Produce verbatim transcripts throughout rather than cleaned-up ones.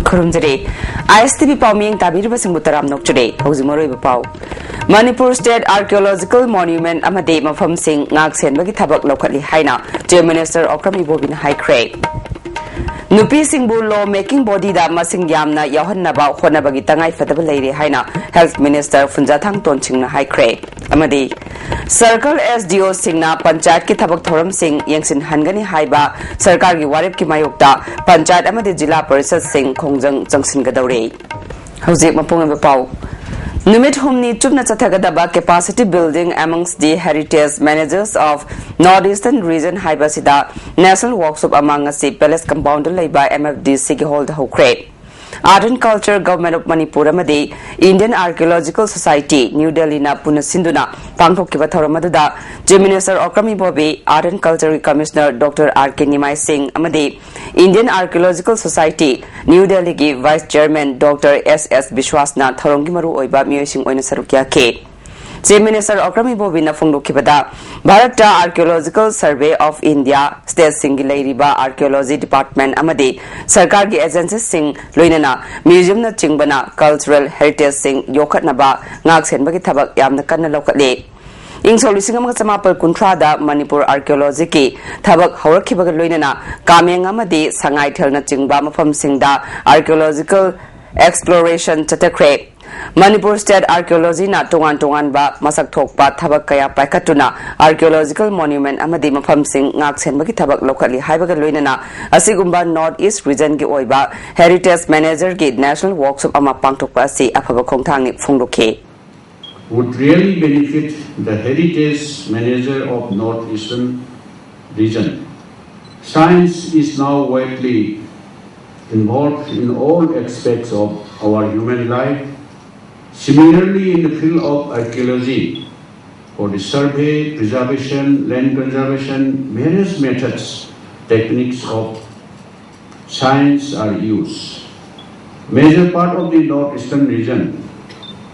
ꯈꯨꯔꯨꯝꯖꯔꯤ꯫ ꯑꯥꯏ ꯑꯦꯁ T V ꯄꯥꯎꯃꯤꯌꯦꯡ ꯇꯥꯕꯤꯔꯤꯕꯁꯤꯡꯕꯨ ꯇꯔꯥꯝꯅ ꯑꯣꯛꯆꯔꯤ꯫ ꯍꯧꯖꯤꯛ ꯃꯔꯨꯑꯣꯏꯕ ꯄꯥꯎ꯫ ꯃꯅꯤꯄꯨꯔ State Archaeological Monument ꯑꯃꯗꯤ ꯃꯐꯝꯁꯤꯡ ꯉꯥꯛ ꯁꯦꯟꯕꯒꯤ ꯊꯕꯛ ꯂꯧꯈꯠꯂꯤ ꯍꯥꯏꯅ Chief Minister ꯑꯣꯀ꯭ꯔꯝ ꯏꯕꯣꯕꯤꯅ ꯍꯥꯏꯈ꯭ꯔꯦ꯫ ꯅꯨꯄꯤꯁꯤꯡꯕꯨ law making bodyꯗ ꯃꯁꯤꯡ ꯌꯥꯝꯅ ꯌꯥꯎꯍꯟꯅꯕ ꯍꯣꯠꯅꯕꯒꯤ ꯇꯉꯥꯏ ꯐꯗꯕ ꯂꯩꯔꯦ ꯍꯥꯏꯅ Health Minister ꯐꯨꯟꯖꯥꯊꯥꯡ ꯇꯣꯟꯁꯤꯡꯅ ꯍꯥꯏꯈ꯭ꯔꯦ꯫ ꯑꯃꯗꯤ circle S D Oꯁꯤꯡꯅ ꯄꯟꯆꯥꯌꯠꯀꯤ ꯊꯕꯛ ꯊꯧꯔꯝꯁꯤꯡ ꯌꯦꯡꯁꯤꯟꯍꯟꯒꯅꯤ ꯍꯥꯏꯕ ꯁꯔꯀꯥꯔꯒꯤ ꯋꯥꯔꯦꯞꯀꯤ ꯃꯥꯌꯣꯛꯇ ꯄꯟꯆꯥꯌꯠ ꯑꯃꯗꯤ ꯖꯤꯂꯥ ꯄꯔꯤꯁꯠꯁꯤꯡ ꯈꯣꯡꯖꯪ ꯆꯪꯁꯤꯟꯒꯗꯧꯔꯦ꯫ ꯍꯧꯖꯤꯛ ꯃꯄꯨꯡ ꯑꯣꯏꯕ ꯄꯥꯎ꯫ ꯅꯨꯃꯤꯠ ꯍꯨꯝꯅꯤ ꯆꯨꯞꯅ ꯆꯠꯊꯒꯗꯕ Capacity Building Amongst the Heritage Managers of North Eastern Region ꯍꯥꯏꯕ ꯑꯁꯤꯗ National Workshop ꯑꯃ ꯉꯁꯤ Palace Compoundꯗ ꯂꯩꯕ M F D Cꯒꯤ hallꯗ ꯍꯧꯈ꯭ꯔꯦ꯫ Art and Culture, Government of Manipur ꯑꯃꯗꯤ Indian Archaeological Society, New Delhiꯅ ꯄꯨꯟꯅ ꯁꯤꯟꯗꯨꯅ ꯄꯥꯡꯊꯣꯛꯈꯤꯕ ꯊꯧꯔꯝ ꯑꯗꯨꯗ Chief Minister Okram Ibobi, Art and Cultureꯒꯤ Commissioner Doctor R K ꯅꯤꯃꯥꯏ ꯁꯤꯡ ꯑꯃꯗꯤ Indian Archaeological Society, New Delhiꯒꯤ Vice Chairman Doctor S S ꯕꯤꯁ꯭ꯋꯥꯁꯅ ꯊꯧꯔꯝꯒꯤ ꯃꯔꯨꯑꯣꯏꯕ ꯃꯤꯑꯣꯏꯁꯤꯡ ꯑꯣꯏꯅ ꯁꯔꯨꯛ ꯌꯥꯈꯤ꯫ Chief Minister ꯑꯣꯀ꯭ꯔꯝ ꯏꯕꯣꯕꯤꯅ ꯐꯣꯡꯗꯣꯛꯈꯤꯕꯗ, ꯚꯥꯔꯠꯇ Archaeological Survey of India, stateꯁꯤꯡꯒꯤ ꯂꯩꯔꯤꯕ Archaeology Department ꯑꯃꯗꯤ ꯁꯔꯀꯥꯔꯒꯤ agencyꯁꯤꯡ, ꯂꯣꯏꯅꯅ museumꯅꯆꯤꯡꯕꯅ cultural heritageꯁꯤꯡ ꯌꯣꯛꯈꯠꯅꯕ ꯉꯥꯛꯁꯦꯟꯕꯒꯤ ꯊꯕꯛ ꯌꯥꯝꯅ ꯀꯟꯅ ꯂꯧꯈꯠꯂꯤ꯫ ꯏꯪ ꯁꯣꯛ ꯂꯤꯁꯤꯡ ꯑꯃꯒ ꯆꯃꯥꯄꯜ ꯀꯨꯟꯊ꯭ꯔꯥꯗ ꯃꯅꯤꯄꯨꯔ Archaeologyꯒꯤ ꯊꯕꯛ ꯍꯧꯔꯛꯈꯤꯕꯒ ꯂꯣꯏꯅꯅ ꯀꯥꯃꯦꯡ ꯑꯃꯗꯤ ꯁꯉꯥꯏꯊꯦꯜꯅꯆꯤꯡꯕ ꯃꯐꯝꯁꯤꯡꯗ Archaeological Exploration ꯆꯠꯊꯈ꯭ꯔꯦ꯫ ꯃꯅꯤꯄꯨꯔ State Archaeologyꯅ ꯇꯣꯉꯥꯟ ꯇꯣꯉꯥꯟꯕ ꯃꯁꯛ ꯊꯣꯛꯄ ꯊꯕꯛ ꯀꯌꯥ ꯄꯥꯏꯈꯠꯇꯨꯅ Archaeological Monument ꯑꯃꯗꯤ ꯃꯐꯝꯁꯤꯡ ꯉꯥꯛ ꯁꯦꯟꯕꯒꯤ ꯊꯕꯛ ꯂꯧꯈꯠꯂꯤ ꯍꯥꯏꯕꯒ ꯂꯣꯏꯅꯅ ꯑꯁꯤꯒꯨꯝꯕ North East Regionꯒꯤ ꯑꯣꯏꯕ Heritage Managerꯒꯤ National Workshop ꯑꯃ ꯄꯥꯡꯊꯣꯛꯄ ꯑꯁꯤ ꯑꯐꯕ ꯈꯣꯡꯊꯥꯡꯅꯤ ꯐꯣꯡꯗꯣꯛꯈꯤ꯫ Would really benefit the heritage manager of North Eastern region. Science is now widely involved in all aspects of our human life. Similarly, in the field of archaeology, for the survey, preservation, land conservation, various methods, techniques of science are used. Major part of the northeastern region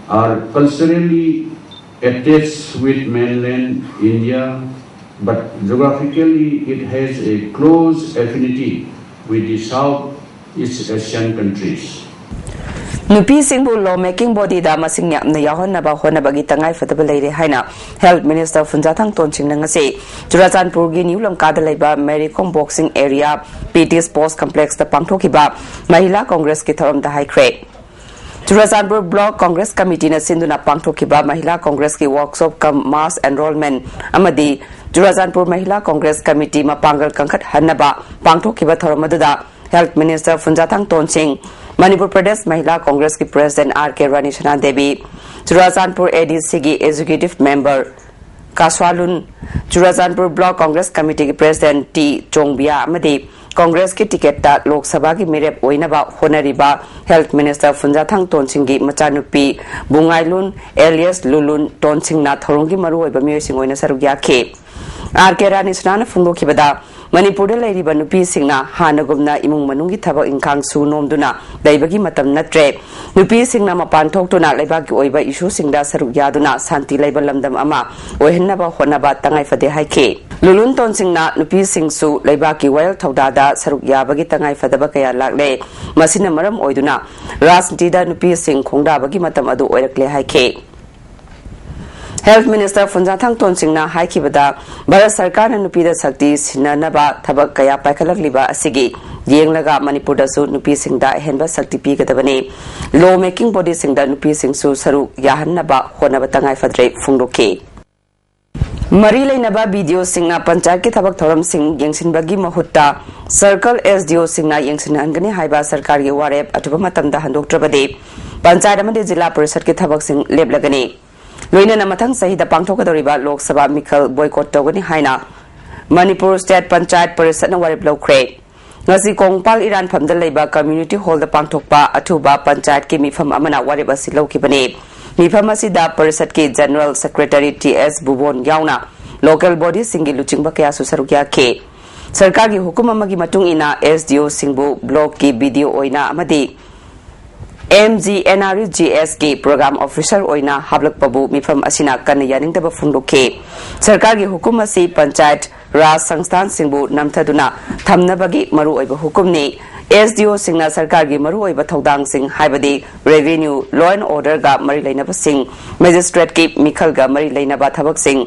are culturally attached with mainland India, but geographically it has a close affinity with the south East Asian countries. ꯅꯨꯄꯤꯁꯤꯡꯕꯨ law making bodyꯗ ꯃꯁꯤꯡ ꯌꯥꯝꯅ ꯌꯥꯎꯍꯟꯅꯕ ꯍꯣꯠꯅꯕꯒꯤ ꯇꯉꯥꯏ ꯐꯗꯕ ꯂꯩꯔꯦ ꯍꯥꯏꯅ Health Minister ꯐꯨꯟꯖꯥꯊꯥꯡ ꯇꯣꯟꯁꯤꯡꯅ ꯉꯁꯤ ꯆꯨꯔꯥꯆꯥꯟꯄꯨꯔꯒꯤ ꯅ꯭ꯌꯨ ꯂꯝꯀꯥꯗ ꯂꯩꯕ Mary Kom Boxing Area P T Sports Complexꯇ ꯄꯥꯡꯊꯣꯛꯈꯤꯕ ꯃꯍꯤꯂꯥ ꯀꯣꯡꯒ꯭ꯔꯦꯁꯀꯤ ꯊꯧꯔꯝꯗ ꯍꯥꯏꯈ꯭ꯔꯦ꯫ ꯆꯨꯔꯥꯆꯥꯟꯄꯨꯔ Block Congress Committeeꯅ ꯁꯤꯟꯗꯨꯅ ꯄꯥꯡꯊꯣꯛꯈꯤꯕ ꯃꯍꯤꯂꯥ ꯀꯣꯡꯒ꯭ꯔꯦꯁꯀꯤ workshop cum mass enrollment ꯑꯃꯗꯤ ꯆꯨꯔꯥꯆꯥꯟꯄꯨꯔ ꯃꯍꯤꯂꯥ ꯀꯣꯡꯒ꯭ꯔꯦꯁ ꯀꯃꯤꯇꯤ ꯃꯄꯥꯡꯒꯜ ꯀꯟꯈꯠꯍꯟꯅꯕ ꯄꯥꯡꯊꯣꯛꯈꯤꯕ ꯊꯧꯔꯝ ꯑꯗꯨꯗ Health Minister ꯐꯨꯟꯖꯥꯊꯥꯡ ꯇꯣꯟꯁꯤꯡ, Manipur Pradesh ꯃꯍꯤꯂꯥ ꯀꯣꯡꯒ꯭ꯔꯦꯁꯀꯤ President R K ꯔꯥꯅꯤ ꯁꯅꯥꯗꯦꯕꯤ, Churachandpur ADCꯒꯤ Executive Member ꯀꯥꯁ꯭ꯋꯥꯂꯨꯟ, Churachandpur Block Congress Committeeꯒꯤ President T ꯆꯣꯡꯕꯤꯌꯥ ꯑꯃꯗꯤ ꯀꯣꯡꯒ꯭ꯔꯦꯁꯀꯤ ꯇꯤꯀꯦꯠꯇ ꯂꯣꯛ ꯁꯚꯥꯒꯤ ꯃꯤꯔꯦꯞ ꯑꯣꯏꯅꯕ ꯍꯣꯠꯅꯔꯤꯕ Health Minister ꯐꯨꯟꯖꯥꯊꯥꯡ ꯇꯣꯟꯁꯤꯡꯒꯤ ꯃꯆꯥꯅꯨꯄꯤ ꯕꯨꯡꯉꯥꯏꯂꯨꯟ alias ꯂꯨꯂꯨꯟ ꯇꯣꯟꯁꯤꯡꯅ ꯊꯧꯔꯝꯒꯤ ꯃꯔꯨꯑꯣꯏꯕ ꯃꯤꯑꯣꯏꯁꯤꯡ ꯑꯣꯏꯅ ꯁꯔꯨꯛ ꯌꯥꯈꯤ꯫ R K ꯔꯥꯅꯤ ꯁꯅꯥꯅ ꯐꯣꯡꯗꯣꯛꯈꯤꯕꯗ, ꯃꯅꯤꯄꯨꯔꯗ ꯂꯩꯔꯤꯕ ꯅꯨꯄꯤꯁꯤꯡꯅ ꯍꯥꯟꯅꯒꯨꯝꯅ ꯏꯃꯨꯡ ꯃꯅꯨꯡꯒꯤ ꯊꯕꯛ ꯏꯪꯈꯥꯡ ꯁꯨ ꯅꯣꯝꯗꯨꯅ ꯂꯩꯕꯒꯤ ꯃꯇꯝ ꯅꯠꯇ꯭ꯔꯦ꯫ ꯅꯨꯄꯤꯁꯤꯡꯅ ꯃꯄꯥꯟ ꯊꯣꯛꯇꯨꯅ ꯂꯩꯕꯥꯛꯀꯤ ꯑꯣꯏꯕ issueꯁꯤꯡꯗ ꯁꯔꯨꯛ ꯌꯥꯗꯨꯅ ꯁꯥꯟꯇꯤ ꯂꯩꯕ ꯂꯝꯗꯝ ꯑꯃ ꯑꯣꯏꯍꯟꯅꯕ ꯍꯣꯠꯅꯕ ꯇꯉꯥꯏ ꯐꯗꯦ ꯍꯥꯏꯈꯤ꯫ ꯂꯨꯂꯨꯟ ꯇꯣꯟꯁꯤꯡꯅ ꯅꯨꯄꯤꯁꯤꯡꯁꯨ ꯂꯩꯕꯥꯛꯀꯤ ꯋꯥꯌꯦꯜ ꯊꯧꯗꯥꯗ ꯁꯔꯨꯛ ꯌꯥꯕꯒꯤ ꯇꯉꯥꯏ ꯐꯗꯕ ꯀꯌꯥ ꯂꯥꯛꯂꯦ꯫ ꯃꯁꯤꯅ ꯃꯔꯝ ꯑꯣꯏꯗꯨꯅ ꯔꯥꯖꯅꯤꯇꯤꯗ ꯅꯨꯄꯤꯁꯤꯡ ꯈꯣꯡꯗꯥꯕꯒꯤ ꯃꯇꯝ ꯑꯗꯨ ꯑꯣꯏꯔꯛꯂꯦ ꯍꯥꯏꯈꯤ꯫ Health Minister ꯐꯨꯟꯖꯥꯊꯥꯡ ꯇꯣꯟꯁꯤꯡꯅ ꯍꯥꯏꯈꯤꯕꯗ, ꯚꯥꯔꯠ ꯁꯔꯀꯥꯔꯅ ꯅꯨꯄꯤꯗ ꯁꯛꯇꯤ ꯁꯤꯟꯅꯅꯕ ꯊꯕꯛ ꯀꯌꯥ ꯄꯥꯏꯈꯠꯂꯛꯂꯤꯕ ꯑꯁꯤꯒꯤ ꯌꯦꯡꯂꯒ ꯃꯅꯤꯄꯨꯔꯗꯁꯨ ꯅꯨꯄꯤꯁꯤꯡꯗ ꯑꯍꯦꯟꯕ ꯁꯛꯇꯤ ꯄꯤꯒꯗꯕꯅꯤ꯫ Law making bodyꯁꯤꯡꯗ ꯅꯨꯄꯤꯁꯤꯡꯁꯨ ꯁꯔꯨꯛ ꯌꯥꯍꯟꯅꯕ ꯍꯣꯠꯅꯕ ꯇꯉꯥꯏ ꯐꯗ꯭ꯔꯦ ꯐꯣꯡꯗꯣꯛꯈꯤ꯫ ꯃꯔꯤ ꯂꯩꯅꯕ BDOꯁꯤꯡꯅ ꯄꯟꯆꯥꯌꯠꯀꯤ ꯊꯕꯛ ꯊꯧꯔꯝꯁꯤꯡ ꯌꯦꯡꯁꯤꯟꯕꯒꯤ ꯃꯍꯨꯠꯇ circle SDOꯁꯤꯡꯅ ꯌꯦꯡꯁꯤꯟꯍꯟꯒꯅꯤ ꯍꯥꯏꯕ ꯁꯔꯀꯥꯔꯒꯤ ꯋꯥꯔꯦꯞ ꯑꯊꯨꯕ ꯃꯇꯝꯗ ꯍꯟꯗꯣꯛꯇ꯭ꯔꯕꯗꯤ ꯄꯟꯆꯥꯌꯠ ꯑꯃꯗꯤ ꯖꯤꯂꯥ ꯄꯔꯤꯁꯠꯀꯤ ꯊꯕꯛꯁꯤꯡ ꯂꯦꯞꯂꯒꯅꯤ꯫ ꯂꯣꯏꯅꯅ ꯃꯊꯪ ꯆꯍꯤꯗ ꯄꯥꯡꯊꯣꯛꯀꯗꯧꯔꯤꯕ ꯂꯣꯛ ꯁꯚꯥ ꯃꯤꯈꯜ boycott ꯇꯧꯒꯅꯤ ꯍꯥꯏꯅ ꯃꯅꯤꯄꯨꯔ State ꯄꯟꯆꯥꯌꯠ ꯄꯔꯤꯁꯠꯅ ꯋꯥꯔꯦꯞ ꯂꯧꯈ꯭ꯔꯦ꯫ ꯉꯁꯤ ꯀꯣꯡꯄꯥꯜ ꯏꯔꯥꯟꯐꯝꯗ ꯂꯩꯕ community hallꯗ ꯄꯥꯡꯊꯣꯛꯄ ꯑꯊꯨꯕ ꯄꯟꯆꯥꯌꯠꯀꯤ ꯃꯤꯐꯝ ꯑꯃꯅ ꯋꯥꯔꯦꯞ ꯑꯁꯤ ꯂꯧꯈꯤꯕꯅꯤ꯫ ꯃꯤꯐꯝ ꯑꯁꯤꯗ ꯄꯔꯤꯁꯠꯀꯤ General Secretary T S ꯕꯨꯕꯣꯟ ꯌꯥꯎꯅ local bodyꯁꯤꯡꯒꯤ ꯂꯨꯆꯤꯡꯕ ꯀꯌꯥꯁꯨ ꯁꯔꯨꯛ ꯌꯥꯈꯤ꯫ ꯁꯔꯀꯥꯔꯒꯤ ꯍꯨꯀꯨꯝ ꯑꯃꯒꯤ ꯃꯇꯨꯡ ꯏꯟꯅ SDOꯁꯤꯡꯕꯨ blockꯀꯤ BDO ꯑꯣꯏꯅ ꯑꯃꯗꯤ MGNREGSꯀꯤ program officer ꯑꯣꯏꯅ ꯍꯥꯞꯂꯛꯄꯕꯨ ꯃꯤꯐꯝ ꯑꯁꯤꯅ ꯀꯟꯅ ꯌꯥꯅꯤꯡꯗꯕ ꯐꯣꯡꯗꯣꯛꯈꯤ꯫ ꯁꯔꯀꯥꯔꯒꯤ ꯍꯨꯀꯨꯝ ꯑꯁꯤ ꯄꯟꯆꯥꯌꯠ ꯔꯥꯖ ꯁꯪꯁꯊꯥꯟꯁꯤꯡꯕꯨ ꯅꯝꯊꯗꯨꯅ ꯊꯝꯅꯕꯒꯤ ꯃꯔꯨꯑꯣꯏꯕ ꯍꯨꯀꯨꯝꯅꯤ꯫ ꯑꯦꯁ ꯗꯤ ꯑꯣꯁꯤꯡꯅ ꯁꯔꯀꯥꯔꯒꯤ ꯃꯔꯨꯑꯣꯏꯕ ꯊꯧꯗꯥꯡꯁꯤꯡ, ꯍꯥꯏꯕꯗꯤ revenue, law and orderꯒ ꯃꯔꯤ ꯂꯩꯅꯕꯁꯤꯡ, magistrateꯀꯤ ꯃꯤꯈꯜꯒ ꯃꯔꯤ ꯂꯩꯅꯕ ꯊꯕꯛꯁꯤꯡ,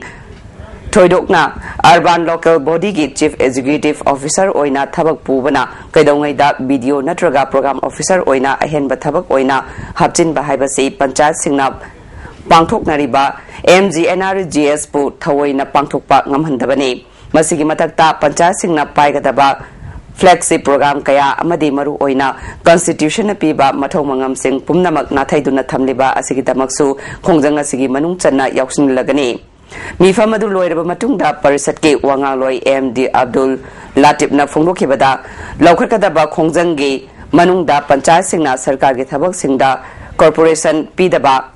ꯊꯣꯏꯗꯣꯛꯅ urban local bodyꯒꯤ chief executive officer ꯑꯣꯏꯅ ꯊꯕꯛ ꯄꯨꯕꯅ ꯀꯩꯗꯧꯉꯩꯗ B D O ꯅꯠꯇ꯭ꯔꯒ program officer ꯑꯣꯏꯅ ꯑꯍꯦꯟꯕ ꯊꯕꯛ ꯑꯣꯏꯅ ꯍꯥꯞꯆꯤꯟꯕ ꯍꯥꯏꯕꯁꯤ ꯄꯟꯆꯥꯌꯠꯁꯤꯡꯅ ꯄꯥꯡꯊꯣꯛꯅꯔꯤꯕ M G N R G S ꯄꯨ ꯊꯑꯣꯏꯅ ꯄꯥꯡꯊꯣꯛꯄ ꯉꯝꯍꯟꯗꯕꯅꯤ꯫ ꯃꯁꯤꯒꯤ ꯃꯊꯛꯇ ꯄꯟꯆꯥꯌꯠꯁꯤꯡꯅ ꯄꯥꯏꯒꯗꯕ flagship program ꯀꯌꯥ ꯑꯃꯗꯤ ꯃꯔꯨꯑꯣꯏꯅ constitutionꯅ ꯄꯤꯕ ꯃꯊꯧ ꯃꯉꯝꯁꯤꯡ ꯄꯨꯝꯅꯃꯛ ꯅꯥꯊꯩꯗꯨꯅ ꯊꯝꯂꯤꯕ ꯑꯁꯤꯒꯤꯗꯃꯛꯁꯨ ꯈꯣꯡꯖꯪ ꯑꯁꯤꯒꯤ ꯃꯅꯨꯡ ꯆꯟꯅ ꯌꯥꯎꯁꯤꯟꯂꯒꯅꯤ꯫ ꯃꯤꯐꯝ ꯑꯗꯨ ꯂꯣꯏꯔꯕ ꯃꯇꯨꯡꯗ ꯄꯔꯤꯁꯠꯀꯤ ꯋꯥꯉꯥꯡꯂꯣꯏ M D Abdul Latifꯅ ꯐꯣꯡꯗꯣꯛꯈꯤꯕꯗ, ꯂꯧꯈꯠꯀꯗꯕ ꯈꯣꯡꯖꯪꯒꯤ ꯃꯅꯨꯡꯗ ꯄꯟꯆꯥꯌꯠꯁꯤꯡꯅ ꯁꯔꯀꯥꯔꯒꯤ ꯊꯕꯛꯁꯤꯡꯗ corporation ꯄꯤꯗꯕ,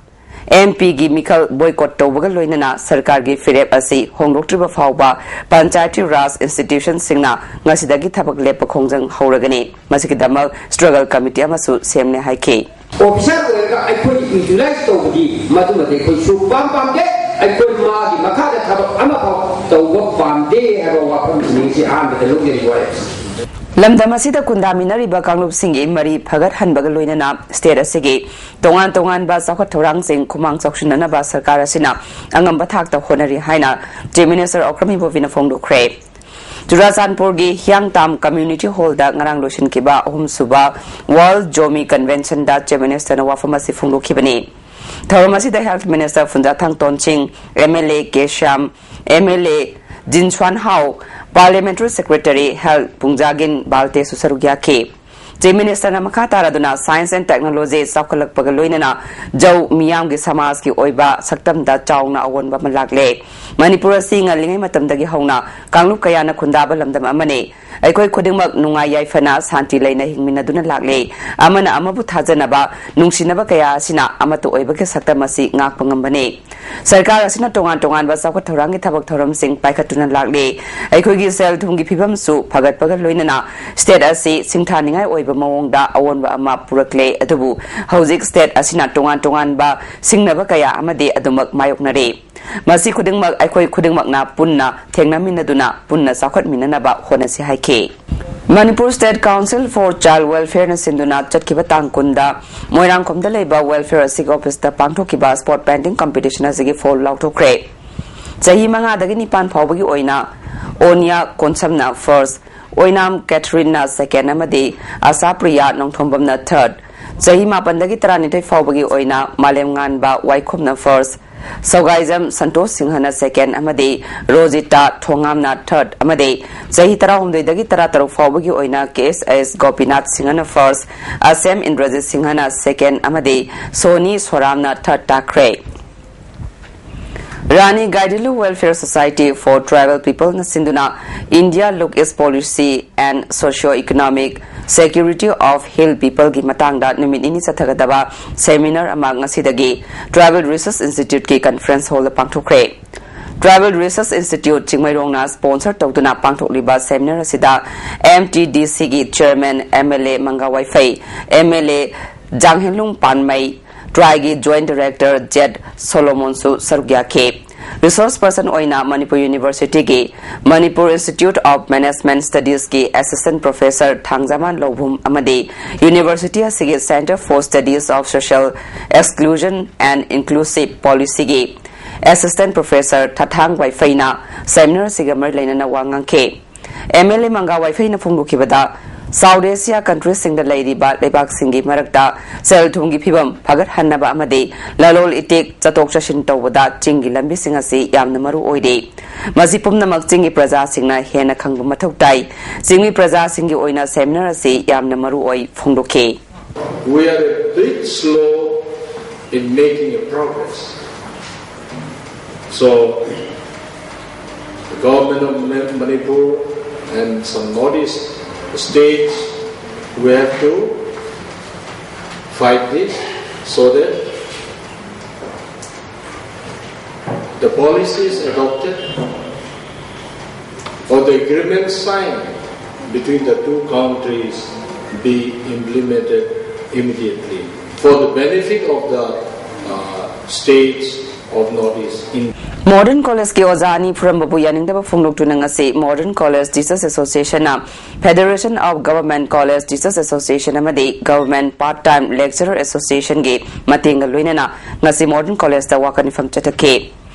M Pꯒꯤ ꯃꯤꯈꯜ boycott ꯇꯧꯕꯒ ꯂꯣꯏꯅꯅ ꯁꯔꯀꯥꯔꯒꯤ ꯐꯤꯔꯦꯞ ꯑꯁꯤ ꯍꯣꯡꯗꯣꯛꯇ꯭ꯔꯤꯕ ꯐꯥꯎꯕ ꯄꯟꯆꯥꯌꯇꯤ ꯔꯥꯖ institutionꯁꯤꯡꯅ ꯉꯁꯤꯗꯒꯤ ꯊꯕꯛ ꯂꯦꯞꯄ ꯈꯣꯡꯖꯪ ꯍꯧꯔꯒꯅꯤ꯫ ꯃꯁꯤꯒꯤꯗꯃꯛ struggle committee ꯑꯃꯁꯨ ꯁꯦꯝꯂꯦ ꯍꯥꯏꯈꯤ꯫ ꯑꯣꯐꯤꯁꯥꯔ ꯑꯣꯏꯔꯒ ꯑꯩꯈꯣꯏ utilize ꯇꯧꯕꯗꯤ ꯃꯗꯨꯃꯗꯤ ꯑꯩꯈꯣꯏ ꯁꯨꯛꯄꯥꯝ ꯄꯥꯝꯗꯦ꯫ ꯑꯩꯈꯣꯏ ꯃꯥꯒꯤ ꯃꯈꯥꯗ ꯊꯕꯛ ꯑꯃꯐꯥꯎ ꯇꯧꯕ ꯄꯥꯝꯗꯦ ꯍꯥꯏꯕ ꯋꯥꯐꯝꯁꯤꯅꯤ ꯉꯁꯤ ꯑꯍꯥꯟꯕꯗ ꯂꯧꯖꯔꯤꯕ ꯋꯥꯔꯦꯞꯁꯦ꯫ ꯂꯝꯗꯝ ꯑꯁꯤꯗ ꯈꯨꯟꯗꯥꯃꯤꯟꯅꯔꯤꯕ ꯀꯥꯡꯂꯨꯞꯁꯤꯡꯒꯤ ꯃꯔꯤ ꯐꯒꯠꯍꯟꯕꯒ ꯂꯣꯏꯅꯅ state ꯑꯁꯤꯒꯤ ꯇꯣꯉꯥꯟ ꯇꯣꯉꯥꯟꯕ ꯆꯥꯎꯈꯠ ꯊꯧꯔꯥꯡꯁꯤꯡ ꯈꯨꯃꯥꯡ ꯆꯥꯎꯁꯤꯟꯅꯅꯕ ꯁꯔꯀꯥꯔ ꯑꯁꯤꯅ ꯑꯉꯝꯕ ꯊꯥꯛꯇ ꯍꯣꯠꯅꯔꯤ ꯍꯥꯏꯅ Chief Minister ꯑꯣꯀ꯭ꯔꯝ ꯏꯕꯣꯕꯤꯅ ꯐꯣꯡꯗꯣꯛꯈ꯭ꯔꯦ꯫ ꯆꯨꯔꯥꯆꯥꯟꯄꯨꯔꯒꯤ ꯍꯤꯌꯥꯡꯇꯥꯝ Community Hallꯗ ꯉꯔꯥꯡ ꯂꯣꯏꯁꯤꯟꯈꯤꯕ ꯑꯍꯨꯝꯁꯨꯕ World Zomi Conventionꯗ Chief Ministerꯅ ꯋꯥꯐꯝ ꯑꯁꯤ ꯐꯣꯡꯗꯣꯛꯈꯤꯕꯅꯤ꯫ ꯊꯧꯔꯝ ꯑꯁꯤꯗ Health Minister ꯐꯨꯟꯖꯥꯊꯥꯡ ꯇꯣꯟꯁꯤꯡ, M L A K Shyam, M L A ꯖꯤꯟꯁ꯭ꯋꯥꯟ how, Parliamentary Secretary Health ꯄꯨꯡꯖꯥꯒꯤꯟ ꯕꯥꯜꯇꯦꯁꯨ ꯁꯔꯨꯛ ꯌꯥꯈꯤ꯫ Chief Ministerꯅ ꯃꯈꯥ ꯇꯥꯔꯗꯨꯅ Science and Technology ꯆꯥꯎꯈꯠꯂꯛꯄꯒ ꯂꯣꯏꯅꯅ ꯖꯧ ꯃꯤꯌꯥꯝꯒꯤ ꯁꯃꯥꯖꯀꯤ ꯑꯣꯏꯕ ꯁꯛꯇꯝꯗ ꯆꯥꯎꯅ ꯑꯑꯣꯟꯕ ꯑꯃ ꯂꯥꯛꯂꯦ꯫ ꯃꯅꯤꯄꯨꯔ ꯑꯁꯤ ꯉꯜꯂꯤꯉꯩ ꯃꯇꯝꯗꯒꯤ ꯍꯧꯅ ꯀꯥꯡꯂꯨꯞ ꯀꯌꯥꯅ ꯈꯨꯟꯗꯥꯕ ꯂꯝꯗꯝ ꯑꯃꯅꯤ꯫ ꯑꯩꯈꯣꯏ ꯈꯨꯗꯤꯡꯃꯛ ꯅꯨꯡꯉꯥꯏ ꯌꯥꯏꯐꯅ ꯁꯥꯟꯇꯤ ꯂꯩꯅ ꯍꯤꯡꯃꯤꯟꯅꯗꯨꯅ ꯂꯥꯛꯂꯦ꯫ ꯑꯃꯅ ꯑꯃꯕꯨ ꯊꯥꯖꯅꯕ, ꯅꯨꯡꯁꯤꯅꯕ ꯀꯌꯥ ꯑꯁꯤꯅ ꯑꯃꯠꯇ ꯑꯣꯏꯕꯒꯤ ꯁꯛꯇꯝ ꯑꯁꯤ ꯉꯥꯛꯄ ꯉꯝꯕꯅꯤ꯫ ꯁꯔꯀꯥꯔ ꯑꯁꯤꯅ ꯇꯣꯉꯥꯟ ꯇꯣꯉꯥꯟꯕ ꯆꯥꯎꯈꯠ ꯊꯧꯔꯥꯡꯒꯤ ꯊꯕꯛ ꯊꯧꯔꯝꯁꯤꯡ ꯄꯥꯏꯈꯠꯇꯨꯅ ꯂꯥꯛꯂꯤ꯫ ꯑꯩꯈꯣꯏꯒꯤ ꯁꯦꯜ ꯊꯨꯝꯒꯤ ꯐꯤꯕꯝꯁꯨ ꯐꯒꯠꯄꯒ ꯂꯣꯏꯅꯅ state ꯑꯁꯤ ꯁꯤꯡꯊꯥꯅꯤꯡꯉꯥꯏ ꯑꯣꯏꯕ ꯃꯑꯣꯡꯗ ꯑꯑꯣꯟꯕ ꯑꯃ ꯄꯨꯔꯛꯂꯦ꯫ ꯑꯗꯨꯕꯨ ꯍꯧꯖꯤꯛ state ꯑꯁꯤꯅ ꯇꯣꯉꯥꯟ ꯇꯣꯉꯥꯟꯕ ꯁꯤꯡꯅꯕ ꯀꯌꯥ ꯑꯃꯗꯤ ꯑꯗꯨꯃꯛ ꯃꯥꯌꯣꯛꯅꯔꯤ꯫ ꯃꯁꯤ ꯈꯨꯗꯤꯡꯃꯛ ꯑꯩꯈꯣꯏ ꯈꯨꯗꯤꯡꯃꯛꯅ ꯄꯨꯟꯅ ꯊꯦꯡꯅꯃꯤꯟꯅꯗꯨꯅ ꯄꯨꯟꯅ ꯆꯥꯎꯈꯠꯃꯤꯟꯅꯅꯕ ꯍꯣꯠꯅꯁꯤ ꯍꯥꯏꯈꯤ꯫ Manipur State Council for Child Welfare ꯅ ꯁꯤꯟꯗꯨꯅ ꯆꯠꯈꯤꯕ ꯇꯥꯡ ꯀꯨꯟꯗ ꯃꯣꯏꯔꯥꯡꯈꯣꯝꯗ ꯂꯩꯕ welfare ꯑꯁꯤꯒꯤ office ꯇ ꯄꯥꯡꯊꯣꯛꯈꯤꯕ spot painting competition ꯑꯁꯤꯒꯤ fall ꯂꯥꯎꯊꯣꯛꯈ꯭ꯔꯦ꯫ ꯆꯍꯤ ꯃꯉꯥꯗꯒꯤ ꯅꯤꯄꯥꯟ ꯐꯥꯎꯕꯒꯤ ꯑꯣꯏꯅ ꯑꯣꯅꯤꯌꯥ ꯀꯣꯟꯁꯝꯅ first, ꯑꯣꯏꯅꯥꯝ ꯀꯦꯊꯔꯤꯟꯅ second ꯑꯃꯗꯤ ꯑꯁꯥꯄ꯭ꯔꯤꯌꯥ ꯅꯣꯡꯊꯣꯝꯕꯝꯅ third, ꯆꯍꯤ ꯃꯥꯄꯟꯗꯒꯤ ꯇꯔꯥꯅꯤꯊꯣꯏ ꯐꯥꯎꯕꯒꯤ ꯑꯣꯏꯅ ꯃꯥꯂꯦꯝꯉꯥꯟꯕ ꯋꯥꯏꯈꯣꯝꯅ first, ꯁꯧꯒꯥꯏꯖꯝ ꯁꯟꯇꯣꯁ ꯁꯤꯡꯍꯅ second ꯑꯃꯗꯤ ꯔꯣꯖꯤꯇꯥ ꯊꯣꯉꯥꯝꯅ third ꯑꯃꯗꯤ ꯆꯍꯤ ꯇꯔꯥꯍꯨꯝꯗꯣꯏꯗꯒꯤ ꯇꯔꯥꯇꯔꯨꯛ ꯐꯥꯎꯕꯒꯤ ꯑꯣꯏꯅ ꯀꯦ ꯑꯦꯁ ꯑꯦꯁ ꯒꯣꯄꯤꯅꯥꯊ ꯁꯤꯡꯍꯅ first, ꯑꯁꯦꯝ ꯏꯟꯗ꯭ꯔꯖꯤꯠ ꯁꯤꯡꯍꯅ second ꯑꯃꯗꯤ ꯁꯣꯅꯤ ꯁꯣꯔꯥꯝꯅ third ꯇꯥꯈ꯭ꯔꯦ꯫ ꯔꯥꯅꯤ Gaidinliu Welfare Society for Tribal People ꯅ ꯁꯤꯟꯗꯨꯅ India Look East Policy and Socio-Economic Security of Hill People ꯒꯤ ꯃꯇꯥꯡꯗ ꯅꯨꯃꯤꯠ ꯅꯤꯅꯤ ꯆꯠꯊꯒꯗꯕ seminar ꯑꯃ ꯉꯁꯤꯗꯒꯤ Tribal Research Institute ꯀꯤ conference hall ꯗ ꯄꯥꯡꯊꯣꯛꯈ꯭ꯔꯦ꯫ Tribal Research Institute ꯆꯤꯡꯃꯩꯔꯣꯡꯅ sponsor ꯇꯧꯗꯨꯅ ꯄꯥꯡꯊꯣꯛꯂꯤꯕ seminar ꯑꯁꯤꯗ M T D C ꯒꯤ chairman M L A manga ꯋꯥꯏꯐꯩ, M L A ꯖꯥꯡꯍꯦꯟꯂꯨꯡ ꯄꯥꯟꯃꯩ, TRAI ꯒꯤ Joint Director Z ꯁꯣꯂꯣꯃꯣꯟꯁꯨ ꯁꯔꯨꯛ ꯌꯥꯈꯤ꯫ Resource person ꯑꯣꯏꯅ ꯃꯅꯤꯄꯨꯔ University ꯒꯤ Manipur Institute of Management Studies ꯀꯤ Assistant Professor ꯊꯥꯡꯖꯃꯥꯟ ꯂꯧꯕꯨꯝ ꯑꯃꯗꯤ University ꯑꯁꯤꯒꯤ Center for Studies of Social Exclusion and Inclusive Policy ꯒꯤ Assistant Professor ꯊꯥꯊꯥꯡ ꯋꯥꯏꯐꯩꯅ seminar ꯑꯁꯤꯒ ꯃꯔꯤ ꯂꯩꯅꯅ ꯋꯥ ꯉꯥꯡꯈꯤ꯫ M L A manga ꯋꯥꯏꯐꯩꯅ ꯐꯣꯡꯗꯣꯛꯈꯤꯕꯗ, South Asia country ꯁꯤꯡꯗ ꯂꯩꯔꯤꯕ ꯂꯩꯕꯥꯛꯁꯤꯡꯒꯤ ꯃꯔꯛꯇ ꯁꯦꯜ ꯊꯨꯝꯒꯤ ꯐꯤꯕꯝ ꯐꯒꯠꯍꯟꯅꯕ ꯑꯃꯗꯤ ꯂꯂꯣꯟ ꯏꯇꯤꯛ ꯆꯠꯊꯣꯛ ꯆꯠꯁꯤꯟ ꯇꯧꯕꯗ ꯆꯤꯡꯒꯤ ꯂꯝꯕꯤꯁꯤꯡ ꯑꯁꯤ ꯌꯥꯝꯅ ꯃꯔꯨ ꯑꯣꯏꯔꯤ꯫ ꯃꯁꯤ ꯄꯨꯝꯅꯃꯛ ꯆꯤꯡꯒꯤ ꯄ꯭ꯔꯖꯥꯁꯤꯡꯅ ꯍꯦꯟꯅ ꯈꯪꯕ ꯃꯊꯧ ꯇꯥꯏ꯫ ꯆꯤꯡꯃꯤ ꯄ꯭ꯔꯖꯥꯁꯤꯡꯒꯤ ꯑꯣꯏꯅ seminar ꯑꯁꯤ ꯌꯥꯝꯅ ꯃꯔꯨ ꯑꯣꯏ ꯐꯣꯡꯗꯣꯛꯈꯤ꯫ We are a bit slow in making a progress. So, the government of Ma- Manipur and some Northeast states, we have to fight this so that the policies adopted or the agreement signed between the two countries be implemented immediately for the benefit of the uh, states of Northeast India. Modern ꯀꯣꯂꯦꯖꯀꯤ ꯑꯣꯖꯥ ꯑꯅꯤ ꯐꯨꯔꯝꯕꯕꯨ ꯌꯥꯅꯤꯡꯗꯕ ꯐꯣꯡꯗꯣꯛꯇꯨꯅ ꯉꯁꯤ modern college teachers ꯑꯦꯁꯣꯁꯤꯌꯦꯁꯟꯅ Federation of Government College Teachers Association ꯑꯃꯗꯤ Government Part Time Lecturer Associationꯒꯤ ꯃꯇꯦꯡꯒ ꯂꯣꯏꯅꯅ ꯉꯁꯤ ꯃꯣꯗꯔꯟ ꯀꯣꯂꯦꯖꯇ ꯋꯥꯀꯠ ꯃꯤꯐꯝ ꯆꯠꯊꯈꯤ꯫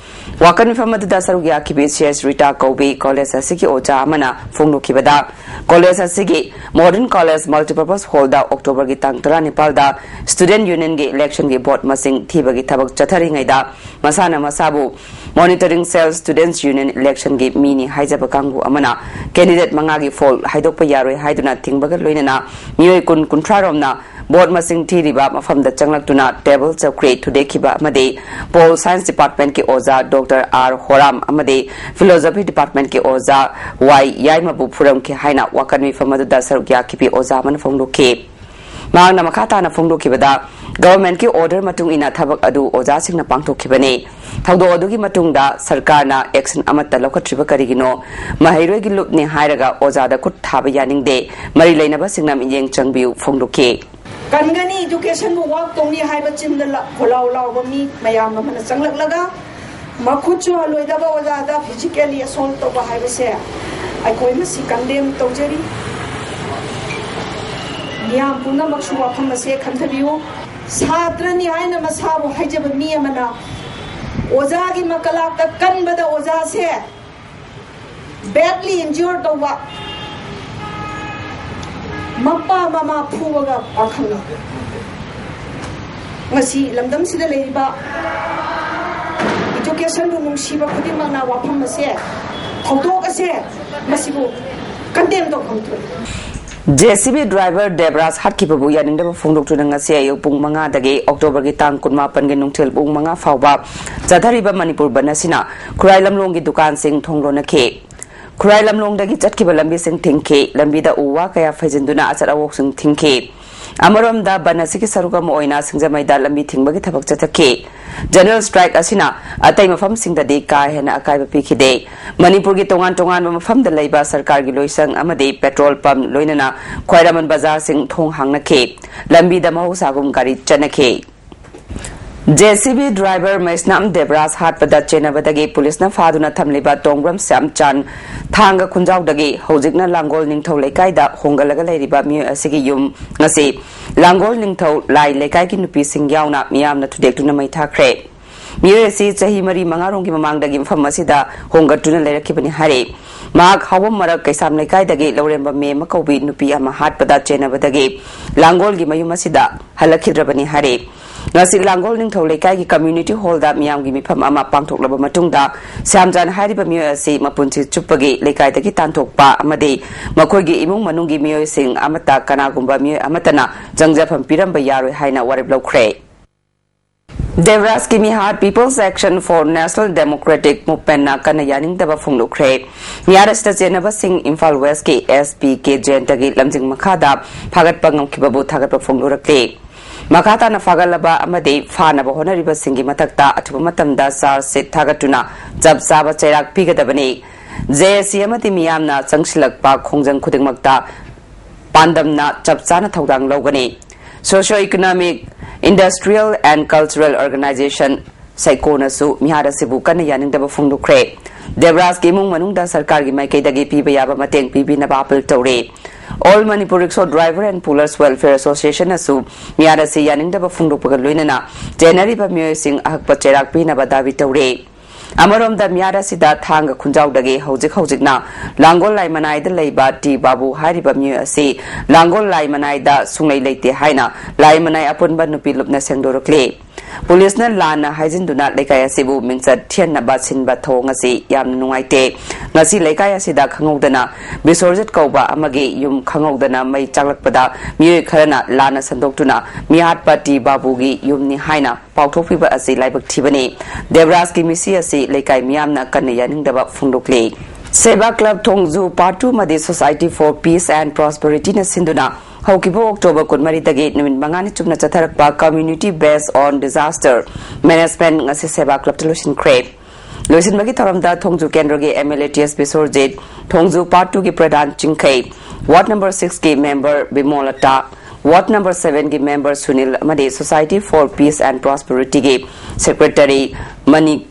ꯋꯥꯀꯠ ꯃꯤꯐꯝ ꯑꯗꯨꯗ ꯁꯔꯨꯛ ꯌꯥꯈꯤꯕꯤ ꯁꯤ ꯑꯦꯁ ꯔꯤꯇꯥ ꯀꯧꯕꯤ ꯀꯣꯂꯦꯖ ꯑꯁꯤꯒꯤ ꯑꯣꯖꯥ ꯑꯃꯅ ꯐꯣꯡꯗꯣꯛꯈꯤꯕꯗ, ꯀꯣꯂꯦꯖ ꯑꯁꯤꯒꯤ ꯃꯣꯗꯔꯟ ꯀꯣꯂꯦꯖ ꯃꯜꯇꯤꯄꯔꯄꯁ ꯍꯣꯜꯗ ꯑꯣꯛꯇꯣꯕꯔꯒꯤ ꯇꯥꯡ ꯇꯔꯥꯅꯤꯄꯥꯜꯗ ꯁ꯭ꯇꯨꯗꯦꯟꯠ ꯌꯨꯅꯤꯌꯟꯒꯤ ꯏꯂꯦꯛꯁꯟꯒꯤ ꯚꯣꯠ ꯃꯁꯤꯡ ꯊꯤꯕꯒꯤ ꯊꯕꯛ ꯆꯠꯊꯔꯤꯉꯩꯗ ꯃꯁꯥꯅ ꯃꯁꯥꯕꯨ ꯃꯣꯅꯤꯇꯔꯤꯡ ꯁꯦꯜ ꯁ꯭ꯇꯨꯗꯦꯟꯠꯁ ꯌꯨꯅꯤꯌꯟ ꯏꯂꯦꯛꯁꯟꯒꯤ ꯃꯤꯅꯤ ꯍꯥꯏꯖꯕ ꯀꯥꯡꯕꯨ ꯑꯃꯅ ꯀꯦꯟꯗꯤꯗꯦꯠ ꯃꯉꯥꯒꯤ ꯐꯣꯜ ꯍꯥꯏꯗꯣꯛꯄ ꯌꯥꯔꯣꯏ ꯍꯥꯏꯗꯨꯅ ꯊꯤꯡꯕꯒ ꯂꯣꯏꯅꯅ ꯃꯤꯑꯣꯏ ꯀꯨꯟ ꯀꯨꯟꯊ꯭ꯔꯥ ꯔꯣꯝꯅ ꯚꯣꯠ ꯃꯁꯤꯡ ꯊꯤꯔꯤꯕ ꯃꯐꯝꯗ ꯆꯪꯂꯛꯇꯨꯅ ꯇꯦꯕꯜ ꯆꯧꯀ꯭ꯔꯤ ꯊꯨꯗꯦꯛꯈꯤꯕ ꯑꯃꯗꯤ ꯄꯣꯜ ꯁꯥꯏꯟꯁ ꯗꯤꯄꯥꯔꯠꯃꯦꯟꯠꯀꯤ ꯑꯣꯖꯥ ꯗꯣꯛꯇꯔ ꯑꯥꯔ ꯍꯣꯔꯥꯝ ꯑꯃꯗꯤ ꯐꯤꯂꯣꯖꯣꯐꯤ ꯗꯤꯄꯥꯔꯠꯃꯦꯟꯠꯀꯤ ꯑꯣꯖꯥ ꯋꯥꯏ ꯌꯥꯏꯃꯕꯨ ꯐꯨꯔꯝꯈꯤ ꯍꯥꯏꯅ ꯋꯥꯀꯠ ꯃꯤꯐꯝ ꯑꯗꯨꯗ ꯁꯔꯨꯛ ꯌꯥꯈꯤꯕꯤ ꯑꯣꯖꯥ ꯑꯃꯅ ꯐꯣꯡꯗꯣꯛꯈꯤ꯫ ꯃꯍꯥꯛꯅ ꯃꯈꯥ ꯇꯥꯅ ꯐꯣꯡꯗꯣꯛꯈꯤꯕꯗ, ꯒꯚꯔꯟꯃꯦꯟꯠꯀꯤ ꯑꯣꯔꯗꯔ ꯃꯇꯨꯡ ꯏꯟꯅ ꯊꯕꯛ ꯑꯗꯨ ꯑꯣꯖꯥꯁꯤꯡꯅ ꯄꯥꯡꯊꯣꯛꯈꯤꯕꯅꯤ꯫ ꯊꯧꯗꯣꯛ ꯑꯗꯨꯒꯤ ꯃꯇꯨꯡꯗ ꯁꯔꯀꯥꯔꯅ ꯑꯦꯛꯁꯟ ꯑꯃꯠꯇ ꯂꯧꯈꯠꯇ꯭ꯔꯤꯕ ꯀꯔꯤꯒꯤꯅꯣ? ꯃꯍꯩꯔꯣꯏꯒꯤ ꯂꯨꯞꯅꯤ ꯍꯥꯏꯔꯒ ꯑꯣꯖꯥꯗ ꯈꯨꯠ ꯊꯥꯕ ꯌꯥꯅꯤꯡꯗꯦ꯫ ꯃꯔꯤ ꯂꯩꯅꯕꯁꯤꯡꯅ ꯃꯤꯠꯌꯦꯡ ꯆꯪꯕꯤꯌꯨ ꯐꯣꯡꯗꯣꯛꯈꯤ꯫ ꯀꯟꯒꯅꯤ, educationꯕꯨ ꯋꯥꯛ ꯇꯧꯅꯤ ꯍꯥꯏꯕ ꯆꯤꯟꯗ ꯂ-, ꯈꯣꯜꯂꯥꯎ ꯂꯥꯎꯕ ꯃꯤ ꯃꯌꯥꯝ ꯑꯃꯅ ꯆꯪꯂꯛꯂꯒ ꯃꯈꯨꯠ ꯁꯨꯍꯜꯂꯣꯏꯗꯕ ꯑꯣꯖꯥꯗ physically assault ꯇꯧꯕ ꯍꯥꯏꯕꯁꯦ ꯑꯩꯈꯣꯏ ꯃꯁꯤ condemn ꯇꯧꯖꯔꯤ꯫ ꯃꯤꯌꯥꯝ ꯄꯨꯝꯅꯃꯛꯁꯨ ꯋꯥꯐꯝ ꯑꯁꯦ ꯈꯟꯊꯕꯤꯌꯨ꯫ ꯁꯥꯇ꯭ꯔꯅꯤ ꯍꯥꯏꯅ ꯃꯁꯥꯕꯨ ꯍꯥꯏꯖꯕ ꯃꯤ ꯑꯃꯅ ꯑꯣꯖꯥꯒꯤ ꯃꯀꯂꯥꯛꯇ ꯀꯟꯕꯗ ꯑꯣꯖꯥꯁꯦ badly injured ꯇꯧꯕ, ꯃꯄꯥ ꯃꯃꯥ ꯐꯨꯕꯒ ꯄꯥꯡꯈꯪꯅ ꯉꯁꯤ ꯂꯝꯗꯝꯁꯤꯗ ꯂꯩꯔꯤꯕ educationꯕꯨ ꯅꯨꯡꯁꯤꯕ ꯈꯨꯗꯤꯡꯃꯛꯅ ꯋꯥꯐꯝ ꯑꯁꯦ, ꯊꯧꯗꯣꯛ ꯑꯁꯦ, ꯃꯁꯤꯕꯨ condemn ꯇꯧꯐꯝ ꯊꯣꯛꯏ꯫ J C B driver Debraj ꯍꯥꯠꯈꯤꯕꯕꯨ ꯌꯥꯅꯤꯡꯗꯕ ꯐꯣꯡꯗꯣꯛꯇꯨꯅ ꯉꯁꯤ ꯑꯌꯨꯛ ꯄꯨꯡ ꯃꯉꯥꯗꯒꯤ ꯑꯣꯛꯇꯣꯕꯔꯒꯤ ꯇꯥꯡ ꯀꯨꯟꯃꯥꯄꯟꯒꯤ ꯅꯨꯡꯊꯤꯜ ꯄꯨꯡ ꯃꯉꯥ ꯐꯥꯎꯕ ꯆꯠꯊꯔꯤꯕ ꯃꯅꯤꯄꯨꯔ ꯕꯟ ꯑꯁꯤꯅ ꯈꯨꯔꯥꯏ ꯂꯝꯂꯣꯡꯒꯤ ꯗꯨꯀꯥꯟꯁꯤꯡ ꯊꯣꯡ ꯂꯣꯟꯅꯈꯤ꯫ ꯈꯨꯔꯥꯏ ꯂꯝꯂꯣꯡꯗꯒꯤ ꯆꯠꯈꯤꯕ ꯂꯝꯕꯤꯁꯤꯡ ꯊꯤꯡꯈꯤ꯫ ꯂꯝꯕꯤꯗ ꯎ ꯋꯥ ꯀꯌꯥ ꯐꯩꯖꯤꯟꯗꯨꯅ ꯑꯆꯠ ꯑꯋꯣꯛꯁꯤꯡ ꯊꯤꯡꯈꯤ꯫ ꯑꯃꯔꯣꯝꯗ, ꯕꯟ ꯑꯁꯤꯒꯤ ꯁꯔꯨꯛ ꯑꯃ ꯑꯣꯏꯅ ꯁꯤꯡꯖꯃꯩꯗ ꯂꯝꯕꯤ ꯊꯤꯡꯕꯒꯤ ꯊꯕꯛ ꯆꯠꯊꯈꯤ꯫ ꯖꯦꯅꯔꯦꯜ ꯁ꯭ꯇ꯭ꯔꯥꯏꯛ ꯑꯁꯤꯅ ꯑꯇꯩ ꯃꯐꯝꯁꯤꯡꯗꯗꯤ ꯀꯥ ꯍꯦꯟꯅ ꯑꯀꯥꯏꯕ ꯄꯤꯈꯤꯗꯦ꯫ ꯃꯅꯤꯄꯨꯔꯒꯤ ꯇꯣꯉꯥꯟ ꯇꯣꯉꯥꯟꯕ ꯃꯐꯝꯗ ꯂꯩꯕ ꯁꯔꯀꯥꯔꯒꯤ ꯂꯣꯏꯁꯪ ꯑꯃꯗꯤ ꯄꯦꯇ꯭ꯔꯣꯜ ꯄꯝꯞ, ꯂꯣꯏꯅꯅ ꯈ꯭ꯋꯥꯏꯔꯝꯕꯟ ꯕꯖꯥꯔꯁꯤꯡ ꯊꯣꯡ ꯍꯥꯡꯅꯈꯤ꯫ ꯂꯝꯕꯤꯗ ꯃꯍꯧꯁꯥꯒꯨꯝ ꯒꯥꯔꯤ ꯆꯠꯅꯈꯤ꯫ ꯖꯦ ꯁꯤ ꯕꯤ ꯗ꯭ꯔꯥꯏꯚꯔ ꯃꯩꯁꯅꯥꯝ ꯗꯦꯕꯔꯥꯖ ꯍꯥꯠꯄꯗ ꯆꯦꯟꯅꯕꯗꯒꯤ ꯄꯨꯂꯤꯁꯅ ꯐꯥꯗꯨꯅ ꯊꯝꯂꯤꯕ ꯇꯣꯡꯕ꯭ꯔꯝ ꯁ꯭ꯌꯥꯝꯆꯥꯟ ꯊꯥꯡꯒ ꯈꯨꯟꯖꯥꯎꯗꯒꯤ ꯍꯧꯖꯤꯛꯅ ꯂꯥꯡꯒꯣꯜ ꯅꯤꯡꯊꯧ ꯂꯩꯀꯥꯏꯗ ꯍꯣꯡꯒꯠꯂꯒ ꯂꯩꯔꯤꯕ ꯃꯤꯑꯣꯏ ꯑꯁꯤꯒꯤ ꯌꯨꯝ ꯉꯁꯤ ꯂꯥꯡꯒꯣꯜ ꯅꯤꯡꯊꯧ ꯂꯥꯏ ꯂꯩꯀꯥꯏꯒꯤ ꯅꯨꯄꯤꯁꯤꯡ ꯌꯥꯎꯅ ꯃꯤꯌꯥꯝꯅ ꯊꯨꯗꯦꯛꯇꯨꯅ ꯃꯩ ꯊꯥꯈ꯭ꯔꯦ꯫ ꯃꯤꯑꯣꯏ ꯑꯁꯤ ꯆꯍꯤ ꯃꯔꯤ ꯃꯉꯥꯔꯣꯝꯒꯤ ꯃꯃꯥꯡꯗꯒꯤ ꯃꯐꯝ ꯑꯁꯤꯗ ꯍꯣꯡꯒꯠꯇꯨꯅ ꯂꯩꯔꯛꯈꯤꯕꯅꯤ ꯍꯥꯏꯔꯤ꯫ ꯃꯍꯥꯛ ꯍꯥꯎꯕꯝ ꯃꯔꯛ ꯀꯩꯁꯥꯝ ꯂꯩꯀꯥꯏꯗꯒꯤ ꯂꯧꯔꯦꯝꯕ ꯃꯦꯝꯃ ꯀꯧꯕꯤ ꯅꯨꯄꯤ ꯑꯃ ꯍꯥꯠꯄꯗ ꯆꯦꯟꯅꯕꯗꯒꯤ ꯂꯥꯡꯒꯣꯜꯒꯤ ꯃꯌꯨꯝ ꯑꯁꯤꯗ ꯍꯜꯂꯛꯈꯤꯗ꯭ꯔꯕꯅꯤ ꯍꯥꯏꯔꯤ꯫ ꯉꯁꯤ ꯂꯥꯡꯒꯣꯜ ꯅꯤꯡꯊꯧ ꯂꯩꯀꯥꯏꯒꯤ ꯀꯝꯃ꯭ꯌꯨꯅꯤꯇꯤ ꯍꯣꯜꯗ ꯃꯤꯌꯥꯝꯒꯤ ꯃꯤꯐꯝ ꯑꯃ ꯄꯥꯡꯊꯣꯛꯂꯕ ꯃꯇꯨꯡꯗ ꯁ꯭ꯌꯥꯝꯖꯥꯟ ꯍꯥꯏꯔꯤꯕ ꯃꯤꯑꯣꯏ ꯑꯁꯤ ꯃꯄꯨꯟꯁꯤ ꯆꯨꯞꯄꯒꯤ ꯂꯩꯀꯥꯏꯗꯒꯤ ꯇꯥꯟꯊꯣꯛꯄ ꯑꯃꯗꯤ ꯃꯈꯣꯏꯒꯤ ꯏꯃꯨꯡ ꯃꯅꯨꯡꯒꯤ ꯃꯤꯑꯣꯏꯁꯤꯡ ꯑꯃꯠꯇ ꯀꯅꯥꯒꯨꯝꯕ ꯃꯤꯑꯣꯏ ꯑꯃꯠꯇꯅ ꯆꯪꯖꯐꯝ ꯄꯤꯔꯝꯕ ꯌꯥꯔꯣꯏ ꯍꯥꯏꯅ ꯋꯥꯔꯦꯞ ꯂꯧꯈ꯭ꯔꯦ꯫ ꯗꯦꯕꯔꯥꯖꯀꯤ ꯃꯤꯍꯥꯠ People's Action for National Democratic Movementꯅ ꯀꯟꯅ ꯌꯥꯅꯤꯡꯗꯕ ꯐꯣꯡꯗꯣꯛꯈ꯭ꯔꯦ꯫ ꯃꯤꯍꯥꯠ ꯑꯁꯤꯗ ꯆꯦꯟꯅꯕꯁꯤꯡ ꯏꯝꯐꯥꯜ ꯋꯦꯁꯀꯤ ꯑꯦꯁ ꯄꯤ ꯀꯦ ꯖꯌꯟꯇꯒꯤ ꯂꯝꯖꯤꯡ ꯃꯈꯥꯗ ꯐꯥꯒꯠꯄ ꯉꯝꯈꯤꯕꯕꯨ ꯊꯥꯒꯠꯄ ꯐꯣꯡꯗꯣꯔꯛꯂꯤ꯫ ꯃꯈꯥ ꯇꯥꯅ ꯐꯥꯒꯠꯂꯕ ꯑꯃꯗꯤ ꯐꯥꯅꯕ ꯍꯣꯠꯅꯔꯤꯕꯁꯤꯡꯒꯤ ꯃꯊꯛꯇ ꯑꯊꯨꯕ ꯃꯇꯝꯗ ꯆꯥꯔꯖ ꯁꯤꯠ ꯊꯥꯒꯠꯇꯨꯅ ꯆꯞ ꯆꯥꯕ ꯆꯩꯔꯥꯛ ꯄꯤꯒꯗꯕꯅꯤ꯫ ꯖꯦ ꯑꯦ ꯁꯤ ꯑꯃꯗꯤ ꯃꯤꯌꯥꯝꯅ ꯆꯪꯁꯤꯜꯂꯛꯄ ꯈꯣꯡꯖꯪ ꯈꯨꯗꯤꯡꯃꯛꯇ ꯄꯥꯟꯗꯝꯅ ꯆꯞ ꯆꯥꯅ ꯊꯧꯗꯥꯡ ꯂꯧꯒꯅꯤ꯫ Socio Economic, Industrial and Cultural Organization ꯁꯥꯏꯀꯣꯅꯁꯨ ꯃꯤꯍꯥꯠ ꯑꯁꯤꯕꯨ ꯀꯟꯅ ꯌꯥꯅꯤꯡꯗꯕ ꯐꯣꯡꯗꯣꯛꯈ꯭ꯔꯦ꯫ ꯗꯦꯕꯔꯥꯖꯀꯤ ꯏꯃꯨꯡ ꯃꯅꯨꯡꯗ ꯁꯔꯀꯥꯔꯒꯤ ꯃꯥꯏꯀꯩꯗꯒꯤ ꯄꯤꯕ ꯌꯥꯕ ꯃꯇꯦꯡ ꯄꯤꯕꯤꯅꯕ ꯑꯥꯄꯤꯜ ꯇꯧꯔꯤ꯫ All Manipur Rickshaw Driver and Pullers Welfare Associationꯅꯁꯨ ꯃꯤꯍꯥꯠ ꯑꯁꯤ ꯌꯥꯅꯤꯡꯗꯕ ꯐꯣꯡꯗꯣꯛꯄꯒ ꯂꯣꯏꯅꯅ ꯆꯦꯟꯅꯔꯤꯕ ꯃꯤꯑꯣꯏꯁꯤꯡ ꯑꯍꯛꯄ ꯆꯩꯔꯥꯛ ꯄꯤꯅꯕ ꯗꯥꯕꯤ ꯇꯧꯔꯤ꯫ ꯑꯃꯔꯣꯝꯗ ꯃꯤꯍꯥꯠ ꯑꯁꯤꯗ ꯊꯥꯡꯒ ꯈꯨꯟꯖꯥꯎꯗꯒꯤ ꯍꯧꯖꯤꯛ ꯍꯧꯖꯤꯛꯅ ꯂꯥꯡꯒꯣꯜ ꯂꯥꯏꯃꯅꯥꯏꯗ ꯂꯩꯕ ꯇꯤ ꯕꯥꯕꯨ ꯍꯥꯏꯔꯤꯕ ꯃꯤꯑꯣꯏ ꯑꯁꯤ ꯂꯥꯡꯒꯣꯜ ꯂꯥꯏꯃꯅꯥꯏꯗ ꯁꯨꯡꯂꯩ ꯂꯩꯇꯦ ꯍꯥꯏꯅ ꯂꯥꯏꯃꯅꯥꯏ ꯑꯄꯨꯟꯕ ꯅꯨꯄꯤ ꯂꯨꯞꯅ ꯁꯦꯡꯗꯣꯔꯛꯂꯤ꯫ ꯄꯨꯂꯤꯁꯅ ꯂꯥꯟꯅ ꯍꯥꯏꯖꯤꯟꯗꯨꯅ ꯂꯩꯀꯥꯏ ꯑꯁꯤꯕꯨ ꯃꯤꯡꯆꯠ ꯊꯤꯍꯟꯅꯕ ꯁꯤꯟꯕ ꯊꯧꯑꯣꯡ ꯑꯁꯤ ꯌꯥꯝꯅ ꯅꯨꯡꯉꯥꯏꯇꯦ꯫ ꯉꯁꯤ ꯂꯩꯀꯥꯏ ꯑꯁꯤꯗ ꯈꯪꯍꯧꯗꯅ ꯕꯤꯁꯣꯔꯖꯤꯠ ꯀꯧꯕ ꯑꯃꯒꯤ ꯌꯨꯝ ꯈꯪꯍꯧꯗꯅ ꯃꯩ ꯆꯥꯛꯂꯛꯄꯗ ꯃꯤꯑꯣꯏ ꯈꯔꯅ ꯂꯥꯟꯅ ꯁꯟꯗꯣꯛꯇꯨꯅ ꯃꯤꯍꯥꯠꯄ ꯇꯤ ꯕꯥꯕꯨꯒꯤ ꯌꯨꯝꯅꯤ ꯍꯥꯏꯅ ꯄꯥꯎꯊꯣꯛꯄꯤꯕ ꯑꯁꯤ ꯂꯥꯏꯕꯛ ꯊꯤꯕꯅꯤ꯫ ꯗꯦꯕꯔꯥꯖꯀꯤ ꯃꯤꯁꯤ ꯑꯁꯤ ꯂꯩꯀꯥꯏ ꯃꯤꯌꯥꯝꯅ ꯀꯟꯅ ꯌꯥꯅꯤꯡꯗꯕ ꯐꯣꯡꯗꯣꯛꯂꯤ꯫ ꯁꯦꯕꯥ ꯀ꯭ꯂꯕ ꯊꯣꯡꯖꯨ Part Two ꯑꯃꯗꯤ Society for Peace and Prosperityꯅ ꯁꯤꯟꯗꯨꯅ ꯍꯧꯈꯤꯕ ꯑꯣꯛꯇꯣꯕꯔ ꯀꯨꯟꯃꯔꯤꯗꯒꯤ ꯅꯨꯃꯤꯠ ꯃꯉꯥꯅꯤ ꯆꯨꯞꯅ ꯆꯠꯊꯔꯛꯄ Community Based on Disaster Management ꯉꯁꯤ ꯁꯦꯕꯥ ꯀ꯭ꯂꯕꯇ ꯂꯣꯏꯁꯤꯟꯈ꯭ꯔꯦ꯫ ꯂꯣꯏꯁꯤꯟꯕꯒꯤ ꯊꯧꯔꯝꯗ ꯊꯣꯡꯖꯨ ꯀꯦꯟꯗ꯭ꯔꯒꯤ M L A T S Bisorjit, Thongju Part Twoꯒꯤ ꯄ꯭ꯔꯙꯥꯟ ꯆꯤꯡꯈꯩ, Ward Number Sixꯀꯤ member ꯕꯤꯃꯣꯂꯇꯥ, Ward number seven ꯒꯤ member ꯁꯨꯅꯤꯜ ꯑꯃꯗꯤ Society for Peace and Prosperity ꯒꯤ secretary ꯃꯅꯤ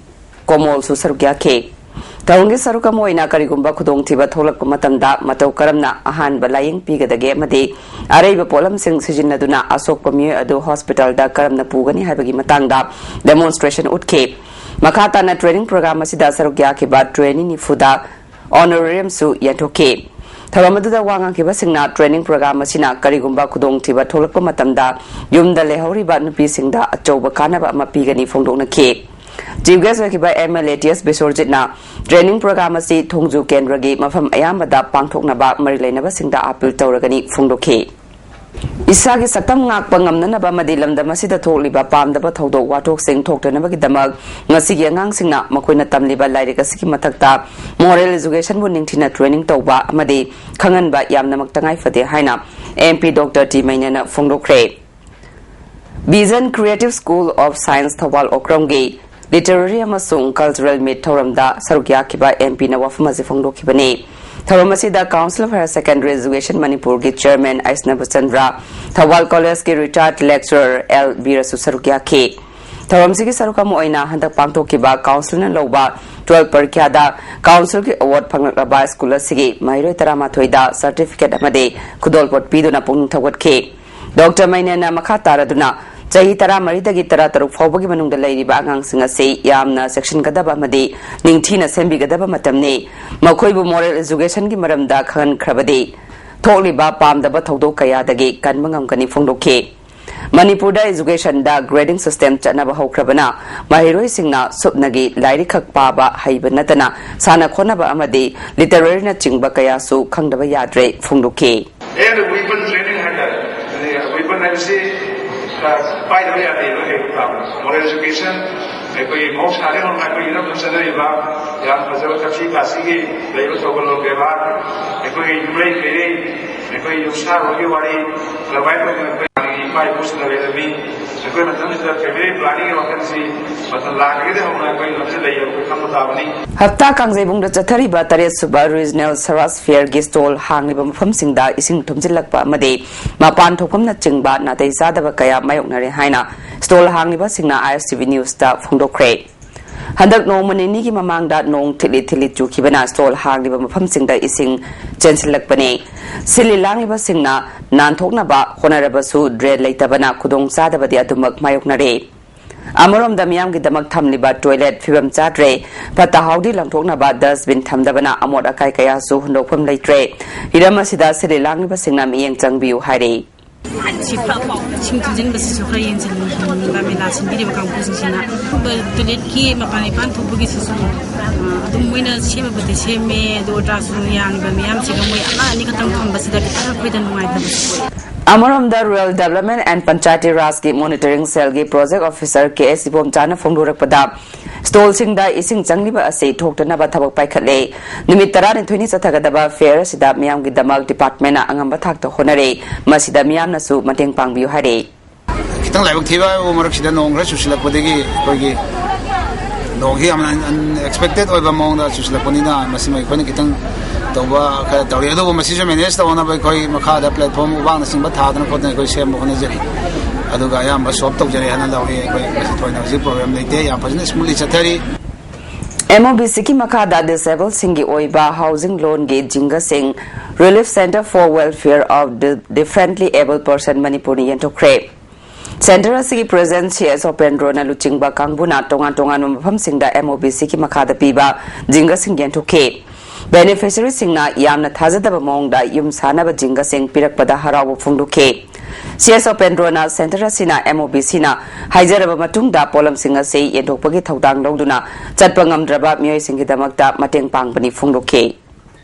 ꯀꯣꯃꯣꯜꯁꯨ ꯁꯔꯨꯛ ꯌꯥꯈꯤ꯫ ꯊꯧꯔꯝꯒꯤ ꯁꯔꯨꯛ ꯑꯃ ꯑꯣꯏꯅ ꯀꯔꯤꯒꯨꯝꯕ ꯈꯨꯗꯣꯡꯊꯤꯕ ꯊꯣꯛꯂꯛꯄ ꯃꯇꯝꯗ ꯃꯇꯧ ꯀꯔꯝꯅ ꯑꯍꯥꯟꯕ ꯂꯥꯌꯦꯡ ꯄꯤꯒꯗꯒꯦ ꯑꯃꯗꯤ ꯑꯔꯩꯕ ꯄꯣꯠꯂꯝꯁꯤꯡ ꯁꯤꯖꯤꯟꯅꯗꯨꯅ ꯑꯁꯣꯛꯄ ꯃꯤꯑꯣꯏ ꯑꯗꯨ hospital ꯗ ꯀꯔꯝꯅ ꯄꯨꯒꯅꯤ ꯍꯥꯏꯕꯒꯤ ꯃꯇꯥꯡꯗ demonstration ꯎꯠꯈꯤ꯫ ꯃꯈꯥ ꯇꯥꯅ training program ꯑꯁꯤꯗ ꯁꯔꯨꯛ ꯌꯥꯈꯤꯕ trainee ꯅꯤꯐꯨꯗ honorarium ꯁꯨ ꯌꯦꯟꯊꯣꯛꯈꯤ꯫ ꯊꯧꯔꯝ ꯑꯗꯨꯗ ꯋꯥ ꯉꯥꯡꯈꯤꯕꯁꯤꯡꯅ training program ꯑꯁꯤꯅ ꯀꯔꯤꯒꯨꯝꯕ ꯈꯨꯗꯣꯡꯊꯤꯕ ꯊꯣꯛꯂꯛꯄ ꯃꯇꯝꯗ ꯌꯨꯝꯗ ꯂꯩꯍꯧꯔꯤꯕ ꯅꯨꯄꯤꯁꯤꯡꯗ ꯑꯆꯧꯕ ꯀꯥꯟꯅꯕ ꯑꯃ ꯄꯤꯒꯅꯤ ꯐꯣꯡꯗꯣꯛꯅꯈꯤ꯫ Chief guest ꯑꯣꯏꯈꯤꯕ MLA ꯇꯤ ꯑꯦꯁ ꯕꯤꯁ꯭ꯋꯔꯖꯤꯠꯅ training program ꯑꯁꯤ ꯊꯣꯡꯖꯨ ꯀꯦꯟꯗ꯭ꯔꯒꯤ ꯃꯐꯝ ꯑꯌꯥꯝꯕꯗ ꯄꯥꯡꯊꯣꯛꯅꯕ ꯃꯔꯤ ꯂꯩꯅꯕꯁꯤꯡꯗ appeal ꯇꯧꯔꯒꯅꯤ ꯐꯣꯡꯗꯣꯛꯈꯤ꯫ ꯏꯁꯥꯒꯤ ꯁꯛꯇꯝ ꯉꯥꯛꯄ ꯉꯝꯅꯅꯕ ꯑꯃꯗꯤ ꯂꯝꯗꯝ ꯑꯁꯤꯗ ꯊꯣꯛꯂꯤꯕ ꯄꯥꯝꯗꯕ ꯊꯧꯗꯣꯛ ꯋꯥꯊꯣꯛꯁꯤꯡ ꯊꯣꯛꯇꯅꯕꯒꯤꯗꯃꯛ ꯉꯁꯤꯒꯤ ꯑꯉꯥꯡꯁꯤꯡꯅ ꯃꯈꯣꯏꯅ ꯇꯝꯂꯤꯕ ꯂꯥꯏꯔꯤꯛ ꯑꯁꯤꯒꯤ ꯃꯊꯛꯇ moral education ꯕꯨ ꯅꯤꯡꯊꯤꯅ training ꯇꯧꯕ ꯑꯃꯗꯤ ꯈꯪꯍꯟꯕ ꯌꯥꯝꯅꯃꯛ ꯇꯉꯥꯏ ꯐꯗꯦ ꯍꯥꯏꯅ MP Doctor ꯇꯤ ꯃꯩꯅꯦꯅ ꯐꯣꯡꯗꯣꯛꯈ꯭ꯔꯦ꯫ Vision Creative School of Science Thoubal ꯑꯣꯀ꯭ꯔꯝꯒꯤ literary ꯑꯃꯁꯨꯡ cultural meet ꯊꯧꯔꯝꯗ ꯁꯔꯨꯛ ꯌꯥꯈꯤꯕ MP ꯅ ꯋꯥꯐꯝ ꯑꯁꯤ ꯐꯣꯡꯗꯣꯛꯈꯤꯕꯅꯤ꯫ ꯊꯧꯔꯝ ꯑꯁꯤꯗ Council of Higher Secondary Education ꯃꯅꯤꯄꯨꯔꯒꯤ chairman ꯑꯩꯁꯅꯕ ꯆꯟꯗ꯭ꯔ, ꯊꯧꯕꯥꯜ college ꯀꯤ retired lecturer ꯑꯦꯜ ꯕꯤꯔꯁꯨ ꯁꯔꯨꯛ ꯌꯥꯈꯤ꯫ ꯊꯧꯔꯝꯁꯤꯒꯤ ꯁꯔꯨꯛ ꯑꯃ ꯑꯣꯏꯅ ꯍꯟꯗꯛ ꯄꯥꯡꯊꯣꯛꯈꯤꯕ council ꯅ ꯂꯧꯕ twelve ꯄꯔꯤꯈ꯭ꯌꯥꯗ council ꯒꯤ award ꯐꯪꯂꯛꯂꯕ school ꯑꯁꯤꯒꯤ ꯃꯍꯩꯔꯣꯏ ꯇꯔꯥꯃꯥꯊꯣꯏꯗ certificate ꯑꯃꯗꯤ ꯈꯨꯗꯣꯜꯄꯣꯠ ꯄꯤꯗꯨꯅ ꯄꯨꯛꯅꯤꯡ ꯊꯧꯒꯠꯈꯤ꯫ Doctor ꯃꯩꯅꯦꯅ ꯃꯈꯥ ꯇꯥꯔꯗꯨꯅ ꯆꯍꯤ ꯇꯔꯥꯃꯔꯤꯗꯒꯤ ꯇꯔꯥꯇꯔꯨꯛ ꯐꯥꯎꯕꯒꯤ ꯃꯅꯨꯡꯗ ꯂꯩꯔꯤꯕ ꯑꯉꯥꯡꯁꯤꯡ ꯑꯁꯤ ꯌꯥꯝꯅ ꯆꯦꯛꯁꯤꯟꯒꯗꯕ ꯑꯃꯗꯤ ꯅꯤꯡꯊꯤꯅ ꯁꯦꯝꯕꯤꯒꯗꯕ ꯃꯇꯝꯅꯤ꯫ ꯃꯈꯣꯏꯕꯨ moral education ꯒꯤ ꯃꯔꯝꯗ ꯈꯪꯍꯟꯈ꯭ꯔꯕꯗꯤ ꯊꯣꯛꯂꯤꯕ ꯄꯥꯝꯗꯕ ꯊꯧꯗꯣꯛ ꯀꯌꯥꯗꯒꯤ ꯀꯟꯕ ꯉꯝꯒꯅꯤ ꯐꯣꯡꯗꯣꯛꯈꯤ꯫ ꯃꯅꯤꯄꯨꯔꯗ education ꯗ grading system ꯆꯠꯅꯕ ꯍꯧꯈ꯭ꯔꯕꯅ ꯃꯍꯩꯔꯣꯏꯁꯤꯡꯅ ꯁꯨꯞꯅꯒꯤ ꯂꯥꯏꯔꯤꯛ ꯈꯛ ꯄꯥꯕ ꯍꯩꯕ ꯅꯠꯇꯅ ꯁꯥꯟꯅ ꯈꯣꯠꯅꯕ ꯑꯃꯗꯤ literary ꯅꯆꯤꯡꯕ ꯀꯌꯥꯁꯨ ꯈꯪꯗꯕ ꯌꯥꯗ꯭ꯔꯦ ꯐꯣꯡꯗꯣꯛꯈꯤ꯫ ꯑꯦ, weapon training ꯍꯥꯏꯇꯥꯔꯦ꯫ ꯑꯗꯨꯗꯤ weapon ꯍꯥꯏꯕꯁꯤ, ꯑ, ꯄꯥꯏꯗꯕ ꯌꯥꯗꯦꯕ ꯀꯩꯒꯨꯝꯕ ꯇꯥꯕꯗ꯫ Moral education, ꯑꯩꯈꯣꯏꯒꯤ ꯃꯍꯧꯁꯥꯗꯒꯤ ꯍꯧꯅ ꯑꯩꯈꯣꯏ ꯏꯔꯝꯗꯝ ꯆꯠꯅꯔꯤꯕ ꯌꯥꯝ ꯐꯖꯕ ꯊꯛꯁꯤ ꯈꯥꯁꯤꯒꯤ ꯂꯩꯕ ꯊꯧꯒꯜꯂꯣꯟ ꯕꯦꯕꯥꯔ, ꯑꯩꯈꯣꯏꯒꯤ ꯌꯨꯝꯂꯩ ꯀꯩꯔꯩ, ꯑꯩꯈꯣꯏ ꯌꯨꯝꯁꯥꯔꯣꯜꯒꯤ ꯋꯥꯔꯤ, ꯑꯗꯨꯃꯥꯏꯅ ꯇꯧꯗꯅ ꯑꯩꯈꯣꯏ ꯏꯄꯥ ꯏꯄꯨꯁꯤꯡꯅ ꯂꯩꯔꯝꯃꯤ꯫ ꯑꯩꯈꯣꯏ ꯃꯊꯪꯁꯤꯗ family planning ꯒꯤ ꯋꯥꯈꯜꯁꯤ ꯃꯇꯝ ꯂꯥꯛꯈ꯭ꯔꯒꯗꯤ ꯍꯧꯅ ꯑꯩꯈꯣꯏ ꯂꯝꯁꯤꯗ ꯂꯩ, ꯑꯩꯈꯣꯏ ꯈꯪꯕ ꯇꯥꯕꯅꯤ꯫ ꯍꯞꯇꯥ ꯀꯥꯡꯖꯩꯕꯨꯡꯗ ꯆꯠꯊꯔꯤꯕ ꯇꯔꯦꯠ ꯁꯨꯕ Regional Saraj Fair ꯒꯤ stall ꯍꯥꯡꯂꯤꯕ ꯃꯐꯝꯁꯤꯡꯗ ꯏꯁꯤꯡ ꯊꯨꯝꯖꯤꯜꯂꯛꯄ ꯑꯃꯗꯤ ꯃꯄꯥꯟ ꯊꯣꯛꯐꯝꯅꯆꯤꯡꯕ ꯅꯥꯇꯩ ꯆꯥꯗꯕ ꯀꯌꯥ ꯃꯥꯌꯣꯛꯅꯔꯦ ꯍꯥꯏꯅ stall ꯍꯥꯡꯂꯤꯕꯁꯤꯡꯅ ISTV News ꯇ ꯐꯣꯡꯗꯣꯛꯈ꯭ꯔꯦ꯫ ꯍꯟꯗꯛ ꯅꯣꯡꯃ ꯅꯤꯅꯤꯒꯤ ꯃꯃꯥꯡꯗ ꯅꯣꯡ ꯊꯤꯠꯂꯤ ꯊꯤꯠꯂꯤ ꯆꯨꯈꯤꯕꯅ stall ꯍꯥꯡꯂꯤꯕ ꯃꯐꯝꯁꯤꯡꯗ ꯏꯁꯤꯡ ꯆꯦꯟꯁꯤꯜꯂꯛꯄꯅꯤ꯫ ꯁꯤꯜꯂꯤ ꯂꯥꯡꯂꯤꯕꯁꯤꯡꯅ ꯅꯥꯟꯊꯣꯛꯅꯕ ꯍꯣꯠꯅꯔꯕꯁꯨ drain ꯂꯩꯇꯕꯅ ꯈꯨꯗꯣꯡ ꯆꯥꯗꯕꯗꯤ ꯑꯗꯨꯃꯛ ꯃꯥꯌꯣꯛꯅꯔꯦ꯫ ꯑꯃꯔꯣꯝꯗ ꯃꯤꯌꯥꯝꯒꯤꯗꯃꯛ ꯊꯝꯂꯤꯕ toilet ꯐꯤꯕꯝ ꯆꯥꯗ꯭ꯔꯦ, ꯐꯠꯇ ꯍꯥꯎꯗꯤ ꯂꯪꯊꯣꯛꯅꯕ dustbin ꯊꯝꯗꯕꯅ ꯑꯃꯣꯠ ꯑꯀꯥꯏ ꯀꯌꯥꯁꯨ ꯍꯨꯟꯗꯣꯛꯐꯝ ꯂꯩꯇ꯭ꯔꯦ꯫ ꯍꯤꯔꯝ ꯑꯁꯤꯗ ꯁꯤꯜꯂꯤ ꯂꯥꯡꯂꯤꯕꯁꯤꯡꯅ ꯃꯤꯠꯌꯦꯡ ꯆꯪꯕꯤꯌꯨ ꯍꯥꯏꯔꯤ꯫ ꯁꯤ ꯐ-, ꯐ-, ꯏꯁꯤꯡ ꯊꯨꯝꯖꯤꯟꯕꯁꯤꯁꯨ ꯈꯔ ꯌꯦꯡꯁꯤꯟꯕꯤꯌꯨ, ꯃꯦꯂꯥ ꯁꯤꯟꯕꯤꯔꯤꯕ ꯀꯥꯡꯕꯨꯁꯤꯡꯁꯤꯅ꯫ ꯑꯗꯨꯒ toilet ꯀꯤ ꯃꯄꯥꯟ ꯏꯄꯥꯟ ꯊꯣꯛꯄꯒꯤꯁꯤꯁꯨ, ꯑ, ꯑꯗꯨꯝ ꯃꯣꯏꯅ ꯁꯦꯝꯃꯕꯨꯗꯤ ꯁꯦꯝꯃꯦ, ꯑꯗꯨ ꯑꯣꯏ ꯇꯥꯔꯁꯨ ꯌꯥꯝꯕ ꯃꯤꯌꯥꯝꯁꯤꯒ ꯃꯣꯏ ꯑꯃ ꯑꯅꯤꯈꯛꯇꯪ ꯊꯝꯕꯁꯤꯗ ꯈꯤꯇꯪ ꯑꯩꯈꯣꯏꯗ ꯅꯨꯡꯉꯥꯏꯇꯕꯁꯨ ꯑꯣꯏ꯫ ꯑꯃꯔꯣꯝꯗ Rural Development and Panchayati Raj ꯀꯤ Monitoring Cell ꯒꯤ Project Officer K S ꯏꯕꯣꯝꯆꯥꯅ ꯐꯣꯡꯗꯣꯔꯛꯄꯗ, stall ꯁꯤꯡꯗ ꯏꯁꯤꯡ ꯆꯪꯂꯤꯕ ꯑꯁꯤ ꯊꯣꯛꯇꯅꯕ ꯊꯕꯛ ꯄꯥꯏꯈꯠꯂꯦ꯫ ꯅꯨꯃꯤꯠ ꯇꯔꯥꯅꯤꯊꯣꯏꯅꯤ ꯆꯠꯊꯒꯗꯕ fair ꯑꯁꯤꯗ ꯃꯤꯌꯥꯝꯒꯤꯗꯃꯛ department ꯅ ꯑꯉꯝꯕ ꯊꯥꯛꯇ ꯍꯣꯠꯅꯔꯦ꯫ ꯃꯁꯤꯗ ꯃꯤꯌꯥꯝꯅꯁꯨ ꯃꯇꯦꯡ ꯄꯥꯡꯕꯤꯌꯨ ꯍꯥꯏꯔꯦ꯫ ꯈꯤꯇꯪ ꯂꯥꯏꯕꯛ ꯊꯤꯕ ꯍꯥꯏꯕꯕꯨ ꯃꯔꯛꯁꯤꯗ ꯅꯣꯡ ꯈꯔ ꯆꯨꯁꯤꯜꯂꯛꯄꯗꯒꯤ ꯑꯩꯈꯣꯏꯒꯤ ꯅꯣꯡꯁꯤ ꯌꯥꯝꯅ un-, unexpected ꯑꯣꯏꯕ ꯃꯑꯣꯡꯗ ꯆꯨꯁꯤꯜꯂꯛꯄꯅꯤꯅ ꯃꯁꯤꯃ ꯑꯩꯈꯣꯏꯅ ꯈꯤꯇꯪ ꯇꯧꯕ ꯈꯔ ꯇꯧꯔꯤ꯫ ꯑꯗꯨꯕꯨ ꯃꯁꯤꯁꯨ manage ꯇꯧꯅꯕ ꯑꯩꯈꯣꯏ ꯃꯈꯥꯗ platform ꯎꯕꯥꯛꯅꯆꯤꯡꯕ ꯊꯥꯗꯅ ꯈꯣꯠꯇꯅ ꯑꯩꯈꯣꯏ ꯁꯦꯝꯕ ꯍꯣꯠꯅꯖꯔꯤ꯫ ꯑꯗꯨꯒ ꯑꯌꯥꯝꯕ solve ꯇꯧꯖꯔꯦ ꯍꯥꯏꯅ ꯂꯧꯏ꯫ ꯑꯩꯈꯣꯏ ꯃꯁꯤ ꯊꯣꯏꯅ ꯍꯧꯖꯤꯛ problem ꯂꯩꯇꯦ, ꯌꯥꯝ ꯐꯖꯅ smoothly ꯆꯠꯊꯔꯤ꯫ M O B C ꯒꯤ ꯃꯈꯥꯗ disabled ꯁꯤꯡꯒꯤ ꯑꯣꯏꯕ housing loan ꯒꯤ ꯖꯤꯡꯒꯁꯤꯡ Relief Centre for Welfare of the Differently Abled Person ꯃꯅꯤꯄꯨꯔꯅ ꯌꯦꯟꯊꯣꯛꯈ꯭ꯔꯦ꯫ Centre ꯑꯁꯤꯒꯤ president C S ꯎꯄꯦꯟꯗ꯭ꯔꯣꯅ ꯂꯨꯆꯤꯡꯕ ꯀꯥꯡꯕꯨꯅ ꯇꯣꯉꯥꯟ ꯇꯣꯉꯥꯟꯕ ꯃꯐꯝꯁꯤꯡꯗ M O B C ꯒꯤ ꯃꯈꯥꯗ ꯄꯤꯕ ꯖꯤꯡꯒꯁꯤꯡ ꯌꯦꯟꯊꯣꯛꯈꯤ꯫ Beneficiary ꯁꯤꯡꯅ ꯌꯥꯝꯅ ꯊꯥꯖꯗꯕ ꯃꯑꯣꯡꯗ ꯌꯨꯝ ꯁꯥꯅꯕ ꯖꯤꯡꯒꯁꯤꯡ ꯄꯤꯔꯛꯄꯗ ꯍꯔꯥꯎꯕ ꯐꯣꯡꯗꯣꯛꯈꯤ꯫ C S ꯎꯄꯦꯟꯗ꯭ꯔꯣꯅ centre ꯑꯁꯤꯅ M O B C ꯅ ꯍꯥꯏꯖꯔꯕ ꯃꯇꯨꯡꯗ ꯄꯣꯠꯂꯝꯁꯤꯡ ꯑꯁꯤ ꯌꯦꯟꯊꯣꯛꯄꯒꯤ ꯊꯧꯗꯥꯡ ꯂꯧꯗꯨꯅ ꯆꯠꯄ ꯉꯝꯗ꯭ꯔꯕ ꯃꯤꯑꯣꯏꯁꯤꯡꯒꯤꯗꯃꯛꯇ ꯃꯇꯦꯡ ꯄꯥꯡꯕꯅꯤ ꯐꯣꯡꯗꯣꯛꯈꯤ꯫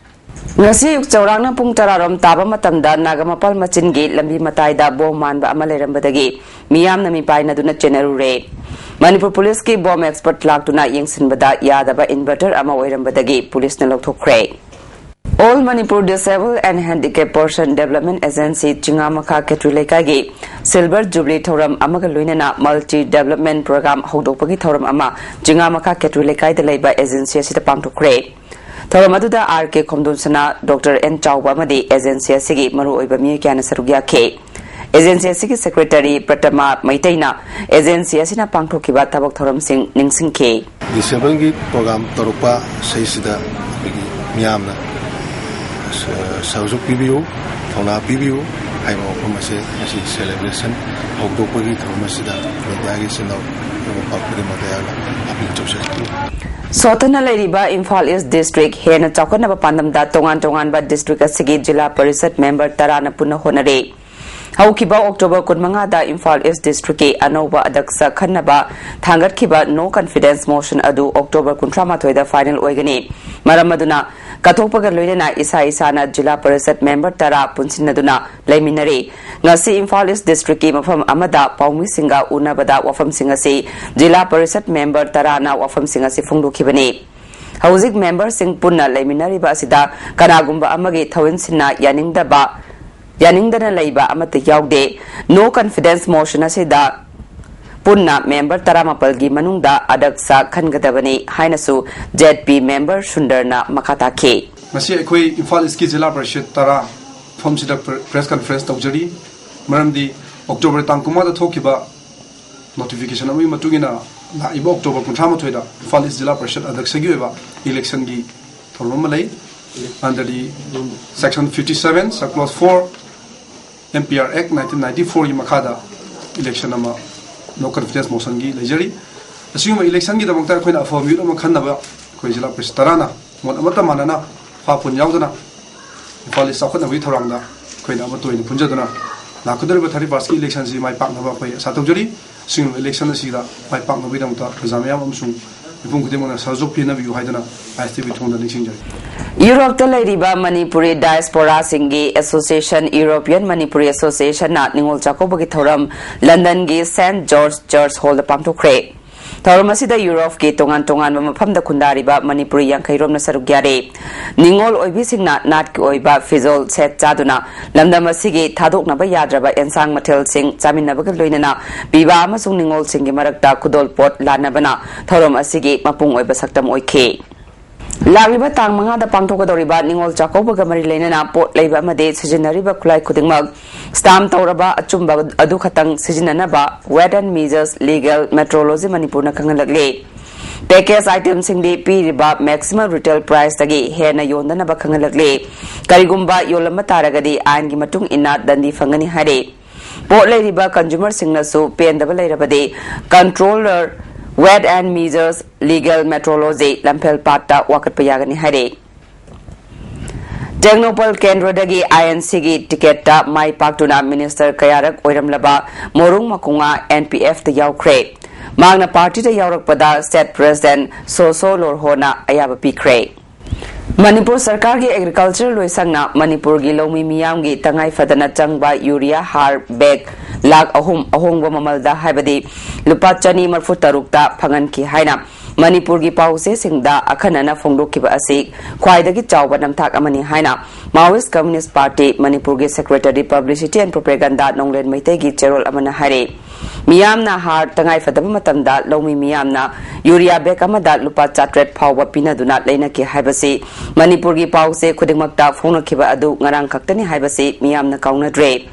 ꯉꯁꯤ ꯑꯌꯨꯛ ꯆꯥꯎꯔꯥꯛꯅ ꯄꯨꯡ ꯇꯔꯥ ꯔꯣꯝ ꯇꯥꯕ ꯃꯇꯝꯗ ꯅꯥꯒꯥꯃꯄꯥꯜ ꯃꯆꯤꯟꯒꯤ ꯂꯝꯕꯤ ꯃꯇꯥꯏꯗ bomb ꯃꯥꯟꯕ ꯑꯃ ꯂꯩꯔꯝꯕꯗꯒꯤ ꯃꯤꯌꯥꯝꯅ ꯃꯤꯄꯥꯏꯅꯗꯨꯅ ꯆꯦꯟꯅꯔꯨꯔꯦ꯫ ꯃꯅꯤꯄꯨꯔ police ꯀꯤ bomb expert ꯂꯥꯛꯇꯨꯅ ꯌꯦꯡꯁꯤꯟꯕꯗ ꯌꯥꯗꯕ inverter ꯑꯃ ꯑꯣꯏꯔꯝꯕꯗꯒꯤ police ꯅ ꯂꯧꯊꯣꯛꯈ꯭ꯔꯦ꯫ All Manipur Disabled and Handicapped Person Development Agency ꯆꯤꯉꯥꯃꯈꯥ ꯀꯦꯇ꯭ꯔꯤ ꯂꯩꯀꯥꯏꯒꯤ Silver Jubilee ꯊꯧꯔꯝ ꯑꯃꯒ ꯂꯣꯏꯅꯅ Multi Development Program ꯍꯧꯗꯣꯛꯄꯒꯤ ꯊꯧꯔꯝ ꯑꯃ ꯆꯤꯉꯥꯃꯈꯥ ꯀꯦꯇ꯭ꯔꯤ ꯂꯩꯀꯥꯏꯗ ꯂꯩꯕ agency ꯑꯁꯤꯗ ꯄꯥꯡꯊꯣꯛꯈ꯭ꯔꯦ꯫ ꯊꯧꯔꯝ ꯑꯗꯨꯗ R K ꯈꯣꯝꯗꯣꯟꯁꯅꯥ, Doctor N ꯆꯥꯎꯕ ꯑꯃꯗꯤ agency ꯑꯁꯤꯒꯤ ꯃꯔꯨꯑꯣꯏꯕ ꯃꯤꯑꯣꯏ ꯀꯌꯥꯅ ꯁꯔꯨꯛ ꯌꯥꯈꯤ꯫ Agency ꯑꯁꯤꯒꯤ secretary ꯄ꯭ꯔꯇꯃꯥ ꯃꯩꯇꯩꯅ agency ꯑꯁꯤꯅ ꯄꯥꯡꯊꯣꯛꯈꯤꯕ ꯊꯕꯛ ꯊꯧꯔꯝꯁꯤꯡ ꯅꯤꯡꯁꯤꯡꯈꯤ꯫ Disabledꯒꯤ program ꯇꯧꯔꯛꯄ ꯁꯤꯁꯤꯗ ꯑꯩꯈꯣꯏꯒꯤ ꯃꯤꯌꯥꯝꯅ ꯁ-, ꯁꯔꯨꯛ ꯄꯤꯕꯤꯌꯨ, ꯊꯧꯅꯥ ꯄꯤꯕꯤꯌꯨ ꯍꯥꯏꯕ ꯋꯥꯐꯝ ꯑꯁꯦ ꯉꯁꯤ celebration ꯍꯧꯗꯣꯛꯄꯒꯤ ꯊꯧꯔꯝ ꯑꯁꯤꯗ mediaꯒꯤ ꯏꯆꯤꯟ ꯏꯅꯥꯎ ꯈꯨꯗꯤꯡꯃꯛꯇ ꯑꯩꯍꯥꯛꯅ appeal ꯇꯧꯖꯔꯤ꯫ ꯁꯣꯠꯊꯅ ꯂꯩꯔꯤꯕ ꯏꯝꯐꯥꯜ East District ꯍꯦꯟꯅ ꯆꯥꯎꯈꯠꯅꯕ ꯄꯥꯟꯗꯝꯗ ꯇꯣꯉꯥꯟ ꯇꯣꯉꯥꯟꯕ district ꯑꯁꯤꯒꯤ ꯖꯤꯂꯥ ꯄꯔꯤꯁꯠ member ꯇꯔꯥꯅ ꯄꯨꯟꯅ ꯍꯣꯠꯅꯔꯤ꯫ ꯍꯧꯈꯤꯕ October ꯀꯨꯟꯃꯉꯥꯗ ꯏꯝꯐꯥꯜ East Districtꯀꯤ ꯑꯅꯧꯕ ꯑꯗꯛꯁ ꯈꯟꯅꯕ ꯊꯥꯡꯒꯠꯈꯤꯕ no confidence motion ꯑꯗꯨ October ꯀꯨꯟꯊ꯭ꯔꯥ ꯃꯥꯊꯣꯏꯗ final ꯑꯣꯏꯒꯅꯤ꯫ ꯃꯔꯝ ꯑꯗꯨꯅ ꯀꯠꯊꯣꯛꯄꯒ ꯂꯣꯏꯅꯅ ꯏꯁꯥ ꯏꯁꯥꯅ ꯖꯤꯂꯥ ꯄꯔꯤꯁꯠ member ꯇꯔꯥ ꯄꯨꯟꯁꯤꯟꯅꯗꯨꯅ ꯂꯩꯃꯤꯟꯅꯔꯤ꯫ ꯉꯁꯤ ꯏꯝꯐꯥꯜ East Districtꯀꯤ ꯃꯐꯝ ꯑꯃꯗ ꯄꯥꯎꯃꯤꯁꯤꯡꯒ ꯎꯅꯕꯗ ꯋꯥꯐꯝꯁꯤꯡ ꯑꯁꯤ ꯖꯤꯂꯥ ꯄꯔꯤꯁꯠ member ꯇꯔꯥꯅ ꯋꯥꯐꯝꯁꯤꯡ ꯑꯁꯤ ꯐꯣꯡꯗꯣꯛꯈꯤꯕꯅꯤ꯫ ꯍꯧꯖꯤꯛ memberꯁꯤꯡ ꯄꯨꯟꯅ ꯂꯩꯃꯤꯟꯅꯔꯤꯕ ꯑꯁꯤꯗ ꯀꯅꯥꯒꯨꯝꯕ ꯑꯃꯒꯤ ꯊꯧꯏꯟꯁꯤꯟꯅ ꯌꯥꯅꯤꯡꯗꯕ, ꯌꯥꯅꯤꯡꯗꯅ ꯂꯩꯕ ꯑꯃꯠꯇ ꯌꯥꯎꯗꯦ꯫ No confidence motion ꯑꯁꯤꯗ ꯄꯨꯟꯅ member ꯇꯔꯥꯃꯥꯄꯜꯒꯤ ꯃꯅꯨꯡꯗ ꯑꯗꯛꯁ ꯈꯟꯒꯗꯕꯅꯤ ꯍꯥꯏꯅꯁꯨ ZP member ꯁꯨꯟꯗꯔꯅ ꯃꯈꯥ ꯇꯥꯈꯤ꯫ ꯉꯁꯤ ꯑꯩꯈꯣꯏ ꯏꯝꯐꯥꯜ Eastꯀꯤ ꯖꯤꯂꯥ ꯄꯔꯤꯁꯠ ꯇꯔꯥ ꯃꯐꯝꯁꯤꯗ ꯄ꯭ꯔ-, press conference ꯇꯧꯖꯔꯤ꯫ ꯃꯔꯝꯗꯤ October ꯇꯥꯡ ꯀꯨꯟꯃꯉꯥꯗ ꯊꯣꯛꯈꯤꯕ notification ꯑꯃꯒꯤ ꯃꯇꯨꯡ ꯏꯟꯅ ꯂꯥꯛꯏꯕ October ꯀꯨꯟꯊ꯭ꯔꯥ ꯃꯥꯊꯣꯏꯗ ꯏꯝꯐꯥꯜ East ꯖꯤꯂꯥ ꯄꯔꯤꯁꯠ ꯑꯗꯛꯁꯒꯤ ꯑꯣꯏꯕ electionꯒꯤ ꯊꯧꯔꯝ ꯑꯃ ꯂꯩ꯫ Under the section fifty seven, sub clause four, M P R Act nineteen ninety fourꯒꯤ ꯃꯈꯥꯗ election ꯑꯃ no confidence motionꯒꯤ ꯂꯩꯖꯔꯤ꯫ ꯑꯁꯤꯒꯨꯝꯕ electionꯒꯤꯗꯃꯛꯇ ꯑꯩꯈꯣꯏꯅ ꯑꯐꯕ ꯃꯤꯍꯨꯠ ꯑꯃ ꯈꯟꯅꯕ ꯑꯩꯈꯣꯏ ꯖꯤꯂꯥ ꯄꯔꯤꯁꯠ ꯇꯔꯥꯅ ꯃꯣꯠ ꯑꯃꯠꯇ ꯃꯥꯟꯅꯅ, ꯋꯥ ꯄꯨꯟ ꯌꯥꯎꯗꯅ ꯏꯝꯐꯥꯜ East ꯆꯥꯎꯈꯠꯅꯕꯒꯤ ꯊꯧꯔꯥꯡꯗ ꯑꯩꯈꯣꯏꯅ ꯑꯃꯠꯇ ꯑꯣꯏꯅ ꯄꯨꯟꯖꯗꯨꯅ ꯂꯥꯛꯀꯗꯧꯔꯤꯕ thirty firstꯀꯤ electionꯁꯤ ꯃꯥꯏ ꯄꯥꯛꯅꯕ ꯑꯩꯈꯣꯏ ꯑꯥꯁꯥ ꯇꯧꯖꯔꯤ꯫ ꯑꯁꯤꯒꯨꯝꯕ election ꯑꯁꯤꯗ ꯃꯥꯏ ꯄꯥꯛꯅꯕꯒꯤꯗꯃꯛꯇ ꯄ꯭ꯔꯖꯥ ꯃꯌꯥꯝ ꯑꯃꯁꯨꯡ ꯃꯤꯄꯨꯝ ꯈꯨꯗꯤꯡꯃꯛꯅ ꯁꯍꯖꯣꯛ ꯄꯤꯅꯕꯤꯌꯨ ꯍꯥꯏꯗꯨꯅ ISTVꯒꯤ ꯊꯣꯡꯗ ꯅꯤꯡꯁꯤꯡꯖꯔꯤ꯫ ꯌꯨꯔꯣꯞꯇ ꯂꯩꯔꯤꯕ ꯃꯅꯤꯄꯨꯔꯤ diasporaꯁꯤꯡꯒꯤ association European Manipuri Associationꯅ ꯅꯤꯉꯣꯜ ꯆꯥꯛꯀꯧꯕꯒꯤ ꯊꯧꯔꯝ ꯂꯟꯗꯟꯒꯤ Saint George Church Hallꯗ ꯄꯥꯡꯊꯣꯛꯈ꯭ꯔꯦ꯫ ꯊꯧꯔꯝ ꯑꯁꯤꯗ ꯌꯨꯔꯣꯞꯀꯤ ꯇꯣꯉꯥꯟ ꯇꯣꯉꯥꯟꯕ ꯃꯐꯝꯗ ꯈꯨꯟꯗꯥꯔꯤꯕ ꯃꯅꯤꯄꯨꯔꯤ ꯌꯥꯡꯈꯩ ꯔꯣꯝꯅ ꯁꯔꯨꯛ ꯌꯥꯔꯤ꯫ ꯅꯤꯉꯣꯜ ꯑꯣꯏꯕꯤꯁꯤꯡꯅ ꯅꯥꯠꯀꯤ ꯑꯣꯏꯕ ꯐꯤꯖꯣꯜ ꯁꯦꯠ ꯆꯥꯗꯨꯅ ꯂꯝꯗꯝ ꯑꯁꯤꯒꯤ ꯊꯥꯗꯣꯛꯅꯕ ꯌꯥꯗ꯭ꯔꯕ ꯑꯦꯟꯁꯥꯡ ꯃꯊꯦꯜꯁꯤꯡ ꯆꯥꯃꯤꯟꯅꯕꯒ ꯂꯣꯏꯅꯅ ꯄꯤꯕ ꯑꯃꯁꯨꯡ ꯅꯤꯉꯣꯜꯁꯤꯡꯒꯤ ꯃꯔꯛꯇ ꯈꯨꯗꯣꯜꯄꯣꯠ ꯂꯥꯟꯅꯕꯅ ꯊꯧꯔꯝ ꯑꯁꯤꯒꯤ ꯃꯄꯨꯡ ꯑꯣꯏꯕ ꯁꯛꯇꯝ ꯑꯣꯏꯈꯤ꯫ ꯂꯥꯛꯂꯤꯕ ꯇꯥꯡ ꯃꯉꯥꯗ ꯄꯥꯡꯊꯣꯛꯀꯗꯧꯔꯤꯕ ꯅꯤꯉꯣꯜ ꯆꯥꯛꯀꯧꯕꯒ ꯃꯔꯤ ꯂꯩꯅꯅ ꯄꯣꯠ ꯂꯩꯕ ꯑꯃꯗꯤ ꯁꯤꯖꯤꯟꯅꯔꯤꯕ ꯈꯨꯠꯂꯥꯏ ꯈꯨꯗꯤꯡꯃꯛ ꯁ꯭ꯇꯥꯝ ꯇꯧꯔꯕ ꯑꯆꯨꯝꯕ ꯑꯗꯨ ꯈꯛꯇꯪ ꯁꯤꯖꯤꯟꯅꯅꯕ Weights and Measures Legal Metrology ꯃꯅꯤꯄꯨꯔꯅ ꯈꯪꯍꯜꯂꯛꯂꯤ꯫ ꯄꯦꯀꯦꯖ ꯑꯥꯏꯇꯦꯝꯁꯤꯡꯗꯤ ꯄꯤꯔꯤꯕ ꯃꯦꯛꯁꯤꯃꯝ ꯔꯤꯇꯦꯜ ꯄ꯭ꯔꯥꯏꯁꯇꯒꯤ ꯍꯦꯟꯅ ꯌꯣꯟꯗꯅꯕ ꯈꯪꯍꯜꯂꯛꯂꯤ꯫ ꯀꯔꯤꯒꯨꯝꯕ ꯌꯣꯜꯂꯝꯕ ꯇꯥꯔꯒꯗꯤ ꯑꯥꯏꯟꯒꯤ ꯃꯇꯨꯡ ꯏꯟꯅ ꯗꯟꯗꯤ ꯐꯪꯒꯅꯤ ꯍꯥꯏꯔꯤ꯫ ꯄꯣꯠ ꯂꯩꯔꯤꯕ ꯀꯟꯖꯨꯃꯔꯁꯤꯡꯅꯁꯨ ꯄꯦꯟꯗꯕ ꯂꯩꯔꯕꯗꯤ Controller Weights and Measures Legal Metrology ꯂꯝꯐꯦꯜ ꯄꯥꯠꯇ ꯋꯥꯀꯠꯄ ꯌꯥꯒꯅꯤ ꯍꯥꯏꯔꯤ꯫ ꯇꯦꯡꯅꯧꯄꯜ ꯀꯦꯟꯗ꯭ꯔꯗꯒꯤ ꯑꯥꯏ ꯑꯦꯟ ꯁꯤꯒꯤ ꯇꯤꯀꯦꯠꯇ ꯃꯥꯏ ꯄꯥꯛꯇꯨꯅ ꯃꯤꯅꯤꯁꯇꯔ ꯀꯌꯥꯔꯛ ꯑꯣꯏꯔꯝꯂꯕ ꯃꯣꯔꯨꯡ ꯃꯀꯨꯉꯥ ꯑꯦꯟ ꯄꯤ ꯑꯦꯐꯇ ꯌꯥꯎꯈ꯭ꯔꯦ꯫ ꯃꯍꯥꯛꯅ ꯄꯥꯔꯇꯤꯗ ꯌꯥꯎꯔꯛꯄꯗ ꯁ꯭ꯇꯦꯠ ꯄ꯭ꯔꯦꯁꯤꯗꯦꯟꯠ ꯁꯣꯁꯣ ꯂꯣꯔꯍꯣꯅ ꯑꯌꯥꯕ ꯄꯤꯈ꯭ꯔꯦ꯫ ꯃꯅꯤꯄꯨꯔ ꯁꯔꯀꯥꯔꯒꯤ ꯑꯦꯒ꯭ꯔꯤꯀꯜꯆꯔ ꯂꯣꯏꯁꯪꯅ ꯃꯅꯤꯄꯨꯔꯒꯤ ꯂꯧꯃꯤ ꯃꯤꯌꯥꯝꯒꯤ ꯇꯉꯥꯏ ꯐꯗꯅ ꯆꯪꯕ ꯌꯨꯔꯤꯌꯥ ꯍꯥꯔ ꯕꯦꯒ ꯂꯥꯈ ꯑꯍꯨꯝ ꯑꯍꯣꯡꯕ ꯃꯃꯜꯗ, ꯍꯥꯏꯕꯗꯤ ꯂꯨꯄꯥ ꯆꯅꯤ ꯃꯔꯤꯐꯨ ꯇꯔꯨꯛꯇ ꯐꯪꯍꯟꯈꯤ ꯍꯥꯏꯅ ꯃꯅꯤꯄꯨꯔꯒꯤ ꯄꯥꯎꯆꯦꯁꯤꯡꯗ ꯑꯈꯟꯅꯅ ꯐꯣꯡꯗꯣꯛꯈꯤꯕ ꯑꯁꯤ ꯈ꯭ꯋꯥꯏꯗꯒꯤ ꯆꯥꯎꯕ ꯅꯝꯊꯥꯛ ꯑꯃꯅꯤ ꯍꯥꯏꯅ Maoist Communist Party ꯃꯅꯤꯄꯨꯔꯒꯤ Secretary Publicity and Propaganda ꯅꯣꯡꯂꯦꯟ ꯃꯩꯇꯩꯒꯤ ꯆꯦꯔꯣꯜ ꯑꯃꯅ ꯍꯥꯏꯔꯤ꯫ ꯃꯤꯌꯥꯝꯅ ꯍꯥꯔ ꯇꯉꯥꯏꯐꯗꯕ ꯃꯇꯝꯗ ꯂꯧꯃꯤ ꯃꯤꯌꯥꯝꯅ ꯌꯨꯔꯤꯌꯥ ꯕꯦꯒ ꯑꯃꯗ ꯂꯨꯄꯥ ꯆꯥꯇ꯭ꯔꯦꯠ ꯐꯥꯎꯕ ꯄꯤꯅꯗꯨꯅ ꯂꯩꯅꯈꯤ ꯍꯥꯏꯕꯁꯤ ꯃꯅꯤꯄꯨꯔꯒꯤ ꯄꯥꯎꯆꯦ ꯈꯨꯗꯤꯡꯃꯛꯇ ꯐꯣꯡꯂꯛꯈꯤꯕ ꯑꯗꯨ ꯉꯔꯥꯡ ꯈꯛꯇꯅꯤ ꯍꯥꯏꯕꯁꯤ ꯃꯤꯌꯥꯝꯅ ꯀꯥꯎꯅꯗ꯭ꯔꯦ꯫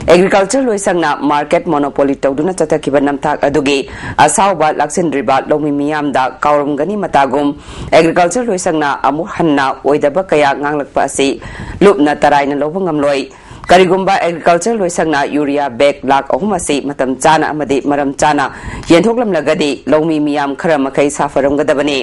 ꯑꯦꯒ꯭ꯔꯤꯀꯜꯆꯔ ꯂꯣꯏꯁꯪꯅ ꯃꯥꯔꯀꯦꯠ ꯃꯣꯅꯣꯄꯣꯂꯤ ꯇꯧꯗꯨꯅ ꯆꯠꯊꯈꯤꯕ ꯅꯝꯊꯥꯛ ꯑꯗꯨꯒꯤ ꯑꯁꯥꯎꯕ ꯂꯥꯛꯁꯤꯟꯗ꯭ꯔꯤꯕ ꯂꯧꯃꯤ ꯃꯤꯌꯥꯝꯗ ꯀꯥꯎꯔꯝꯒꯅꯤ ꯃꯇꯥꯒꯨꯝ ꯑꯦꯒ꯭ꯔꯤꯀꯜꯆꯔ ꯂꯣꯏꯁꯪꯅ ꯑꯃꯨꯛ ꯍꯟꯅ ꯑꯣꯏꯗꯕ ꯀꯌꯥ ꯉꯥꯡꯂꯛꯄ ꯑꯁꯤ ꯂꯨꯞꯅ ꯇꯔꯥꯏꯅ ꯂꯧꯕ ꯉꯝꯂꯣꯏ꯫ ꯀꯔꯤꯒꯨꯝꯕ ꯑꯦꯒ꯭ꯔꯤꯀꯜꯆꯔ ꯂꯣꯏꯁꯪꯅ ꯌꯨꯔꯤꯌꯥ ꯕꯦꯒ ꯂꯥꯈ ꯑꯍꯨꯝ ꯑꯁꯤ ꯃꯇꯝ ꯆꯥꯅ ꯑꯃꯗꯤ ꯃꯔꯝ ꯆꯥꯅ ꯌꯦꯟꯊꯣꯛꯂꯝꯂꯒꯗꯤ ꯂꯧꯃꯤ ꯃꯤꯌꯥꯝ ꯈꯔ ꯃꯈꯩ ꯁꯥꯐꯔꯝꯒꯗꯕꯅꯤ꯫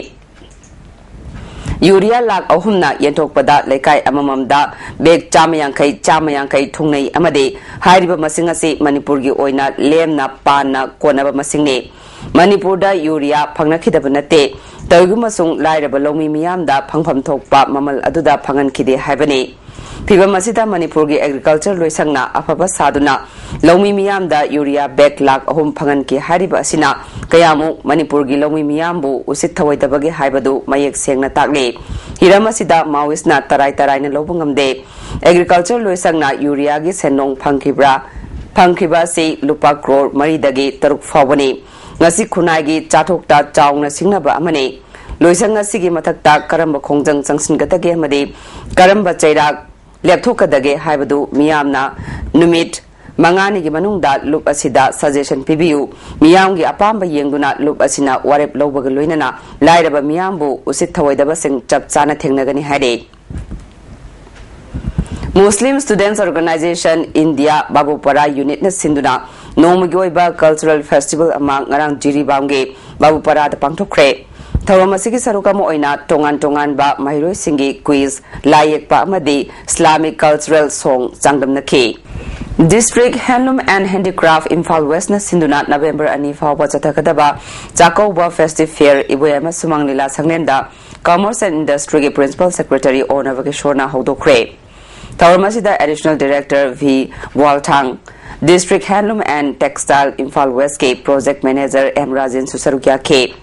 ꯌꯨꯔꯤꯌꯥ ꯂꯥꯈ ꯑꯍꯨꯝꯅ ꯌꯦꯟꯊꯣꯛꯄꯗ ꯂꯩꯀꯥꯏ ꯑꯃꯃꯝꯗ ꯕꯦꯒ ꯆꯥꯝꯃ ꯌꯥꯡꯈꯩ, ꯆꯥꯝꯃ ꯌꯥꯡꯈꯩ ꯊꯨꯡꯅꯩ ꯑꯃꯗꯤ ꯍꯥꯏꯔꯤꯕ ꯃꯁꯤꯡ ꯑꯁꯤ ꯃꯅꯤꯄꯨꯔꯒꯤ ꯑꯣꯏꯅ ꯂꯦꯝꯅ ꯄꯥꯟꯅ ꯀꯣꯟꯅꯕ ꯃꯁꯤꯡꯅꯤ꯫ ꯃꯅꯤꯄꯨꯔꯗ ꯌꯨꯔꯤꯌꯥ ꯐꯪꯅꯈꯤꯗꯕ ꯅꯠꯇꯦ꯫ ꯇꯧꯏꯒꯨꯝꯕꯁꯨꯡ ꯂꯥꯏꯔꯕ ꯂꯧꯃꯤ ꯃꯤꯌꯥꯝꯗ ꯐꯪꯐꯝ ꯊꯣꯛꯄ ꯃꯃꯜ ꯑꯗꯨꯗ ꯐꯪꯍꯟꯈꯤꯗꯦ ꯍꯥꯏꯕꯅꯤ꯫ ꯐꯤꯚꯝ ꯑꯁꯤꯗ ꯃꯅꯤꯄꯨꯔꯒꯤ ꯑꯦꯒ꯭ꯔꯤꯀꯜꯆꯔ ꯂꯣꯏꯁꯪꯅ ꯑꯐꯕ ꯁꯥꯗꯨꯅ ꯂꯧꯃꯤ ꯃꯤꯌꯥꯝꯗ ꯌꯨꯔꯤꯌꯥ ꯕꯦꯒ ꯂꯥꯈ ꯑꯍꯨꯝ ꯐꯪꯍꯟꯈꯤ ꯍꯥꯏꯔꯤꯕ ꯑꯁꯤꯅ ꯀꯌꯥꯃꯨꯛ ꯃꯅꯤꯄꯨꯔꯒꯤ ꯂꯧꯃꯤ ꯃꯤꯌꯥꯝꯕꯨ ꯎꯁꯤꯠ ꯊꯑꯣꯏꯗꯕꯒꯦ ꯍꯥꯏꯕꯗꯨ ꯃꯌꯦꯛ ꯁꯦꯡꯅ ꯇꯥꯛꯂꯤ꯫ ꯍꯤꯔꯝ ꯑꯁꯤꯗ ꯃꯥꯑꯣꯏꯁꯅ ꯇꯔꯥꯏ ꯇꯔꯥꯏꯅ ꯂꯧꯕ ꯉꯝꯗꯦ꯫ ꯑꯦꯒ꯭ꯔꯤꯀꯜꯆꯔ ꯂꯣꯏꯁꯪꯅ ꯌꯨꯔꯤꯌꯥꯒꯤ ꯁꯦꯟꯗꯣꯡ ꯐꯪꯈꯤꯕ꯭ꯔꯥ? ꯐꯪꯈꯤꯕ ꯑꯁꯤ ꯂꯨꯄꯥ ꯀ꯭ꯔꯣꯔ ꯃꯔꯤꯗꯒꯤ ꯇꯔꯨꯛ ꯐꯥꯎꯕꯅꯤ꯫ ꯉꯁꯤ ꯈꯨꯟꯅꯥꯏꯒꯤ ꯆꯥꯊꯣꯛꯇ ꯆꯥꯎꯅ ꯁꯤꯡꯅꯕ ꯑꯃꯅꯤ꯫ ꯂꯣꯏꯁꯪ ꯑꯁꯤꯒꯤ ꯃꯊꯛꯇ ꯀꯔꯝꯕ ꯈꯣꯡꯖꯪ ꯆꯪꯁꯤꯟꯒꯗꯒꯦ ꯑꯃꯗꯤ ꯀꯔꯝꯕ ꯆꯩꯔꯥꯛ ꯂꯦꯞꯊꯣꯛꯀꯗꯒꯦ ꯍꯥꯏꯕꯗꯨ ꯃꯤꯌꯥꯝꯅ ꯅꯨꯃꯤꯠ ꯃꯉꯥꯅꯤꯒꯤ ꯃꯅꯨꯡꯗ ꯂꯨꯞ ꯑꯁꯤꯗ ꯁꯖꯦꯁꯟ ꯄꯤꯕꯤꯌꯨ꯫ ꯃꯤꯌꯥꯝꯒꯤ ꯑꯄꯥꯝꯕ ꯌꯦꯡꯗꯨꯅ ꯂꯨꯞ ꯑꯁꯤꯅ ꯋꯥꯔꯦꯞ ꯂꯧꯕꯒ ꯂꯣꯏꯅꯅ ꯂꯥꯏꯔꯕ ꯃꯤꯌꯥꯝꯕꯨ ꯎꯁꯤꯠ ꯊꯑꯣꯏꯗꯕꯁꯤꯡ ꯆꯞ ꯆꯥꯅ ꯊꯦꯡꯅꯒꯅꯤ ꯍꯥꯏꯔꯤ꯫ Muslim Students Organization India ꯕꯥꯕꯨꯄꯥꯔꯥ ꯌꯨꯅꯤꯠꯅ ꯁꯤꯟꯗꯨꯅ ꯅꯣꯡꯃꯒꯤ ꯑꯣꯏꯕ ꯀꯜꯆꯔꯦꯜ ꯐꯦꯁꯇꯤꯚꯦꯜ ꯑꯃ ꯉꯔꯥꯡ ꯖꯤꯔꯤꯕꯥꯝꯒꯤ ꯕꯥꯕꯨꯄꯥꯔꯥꯗ ꯄꯥꯡꯊꯣꯛꯈ꯭ꯔꯦ꯫ ꯊꯧꯔꯝ ꯑꯁꯤꯒꯤ ꯁꯔꯨꯛ ꯑꯃ ꯑꯣꯏꯅ ꯇꯣꯉꯥꯟ ꯇꯣꯉꯥꯟꯕ ꯃꯍꯩꯔꯣꯏꯁꯤꯡꯒꯤ ꯀ꯭ꯋꯤꯖ, ꯂꯥꯏ ꯌꯦꯛꯄ ꯑꯃꯗꯤ ꯏꯁꯂꯥꯃꯤꯛ ꯀꯜꯆꯔꯦꯜ ꯁꯣꯡ ꯆꯥꯡꯗꯝꯅꯈꯤ꯫ District Handloom and Handicraft Imphal ꯋꯦꯁꯅ ꯁꯤꯟꯗꯨꯅ ꯅꯕꯦꯝꯕꯔ ꯑꯅꯤ ꯐꯥꯎꯕ ꯆꯠꯊꯒꯗꯕ ꯆꯥꯛꯀꯧꯕ ꯐꯦꯁꯇꯤꯚ ꯐꯤꯌꯔ ꯏꯕꯣꯌꯥꯏꯃ ꯁꯨꯃꯥꯡ ꯂꯤꯂꯥ ꯁꯪꯂꯦꯟꯗ ꯀꯃꯔꯁ ꯑꯦꯟ ꯏꯟꯗꯁꯇ꯭ꯔꯤꯒꯤ ꯄ꯭ꯔꯤꯟꯁꯤꯄꯥꯜ ꯁꯦꯀ꯭ꯔꯦꯇꯔꯤ ꯑꯣ ꯅꯕꯀꯤꯁꯣꯔꯅ ꯍꯧꯗꯣꯛꯈ꯭ꯔꯦ꯫ ꯊꯧꯔꯝ ꯑꯁꯤꯗ additional director V Walthang, District Handloom and Textile Imphal ꯋꯦꯁꯀꯤ ꯄ꯭ꯔꯣꯖꯦꯛ ꯃꯦꯅꯦꯖꯔ ꯑꯦꯝ ꯔꯥꯖꯦꯟꯁꯨ ꯁꯔꯨꯛ ꯌꯥꯈꯤ꯫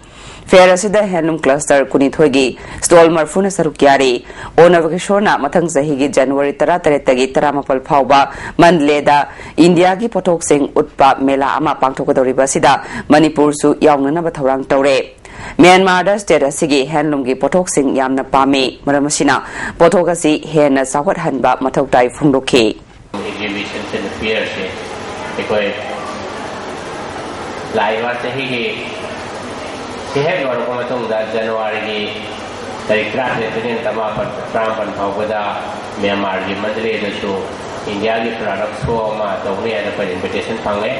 ꯐꯦꯌꯔ ꯑꯁꯤꯗ ꯍꯦꯟꯂꯨꯝ ꯀ꯭ꯂꯁꯇꯔ ꯀꯨꯟꯅꯤꯊꯣꯏꯒꯤ ꯁ꯭ꯇꯣꯜ ꯃꯔꯐꯨꯅ ꯁꯔꯨꯛ ꯌꯥꯔꯤ꯫ ꯑꯣ ꯅꯕꯀꯤꯁꯣꯔꯅ ꯃꯊꯪ ꯆꯍꯤꯒꯤ ꯖꯅꯋꯥꯔꯤ ꯇꯔꯥꯇꯔꯦꯠꯇꯒꯤ ꯇꯔꯥꯃꯥꯄꯜ ꯐꯥꯎꯕ ꯃꯟꯗꯂꯦꯗ ꯏꯟꯗꯤꯌꯥꯒꯤ ꯄꯣꯠꯊꯣꯛꯁꯤꯡ ꯎꯠꯄ ꯃꯦꯂꯥ ꯑꯃ ꯄꯥꯡꯊꯣꯛꯀꯗꯧꯔꯤꯕ ꯑꯁꯤꯗ ꯃꯅꯤꯄꯨꯔꯁꯨ ꯌꯥꯎꯅꯅꯕ ꯊꯧꯔꯥꯡ ꯇꯧꯔꯦ꯫ ꯃ꯭ꯌꯥꯟꯃꯥꯔꯗ ꯁ꯭ꯇꯦꯠ ꯑꯁꯤꯒꯤ ꯍꯦꯟꯂꯨꯝꯒꯤ ꯄꯣꯠꯊꯣꯛꯁꯤꯡ ꯌꯥꯝꯅ ꯄꯥꯝꯃꯤ꯫ ꯃꯔꯝ ꯑꯁꯤꯅ ꯄꯣꯠꯊꯣꯛ ꯑꯁꯤ ꯍꯦꯟꯅ ꯆꯥꯎꯈꯠꯍꯟꯕ ꯃꯊꯧ ꯇꯥꯏ ꯐꯣꯡꯗꯣꯛꯈꯤ꯫ ꯑꯦꯛꯖꯤꯕꯤꯁꯟꯁꯤꯅ ꯄꯤꯌꯔꯁꯦ ꯑꯩꯈꯣꯏ ꯂꯥꯛꯏꯕ ꯆꯍꯤꯒꯤ ꯁꯤ ꯍꯦꯛ ꯂꯣꯏꯔꯛꯄ ꯃꯇꯨꯡꯗ ꯖꯅꯋꯥꯔꯤꯒꯤ ꯇꯥꯔꯤꯛ ꯇꯔꯥꯇꯔꯦꯠꯇꯒꯤꯅ ꯇꯔꯥꯃꯥꯄꯜ, ꯇꯔꯥꯃꯥꯄꯜ ꯐꯥꯎꯕꯗ ꯃ꯭ꯌꯥꯟꯃꯥꯔꯒꯤ ꯃꯟꯗꯂꯦꯗꯁꯨ ꯏꯟꯗꯤꯌꯥꯒꯤ ꯄ꯭ꯔꯗꯛ ꯁꯣ ꯑꯃ ꯇꯧꯅꯤ ꯍꯥꯏꯅ ꯑꯩꯈꯣꯏ ꯏꯟꯚꯤꯇꯦꯁꯟ ꯐꯪꯉꯦ꯫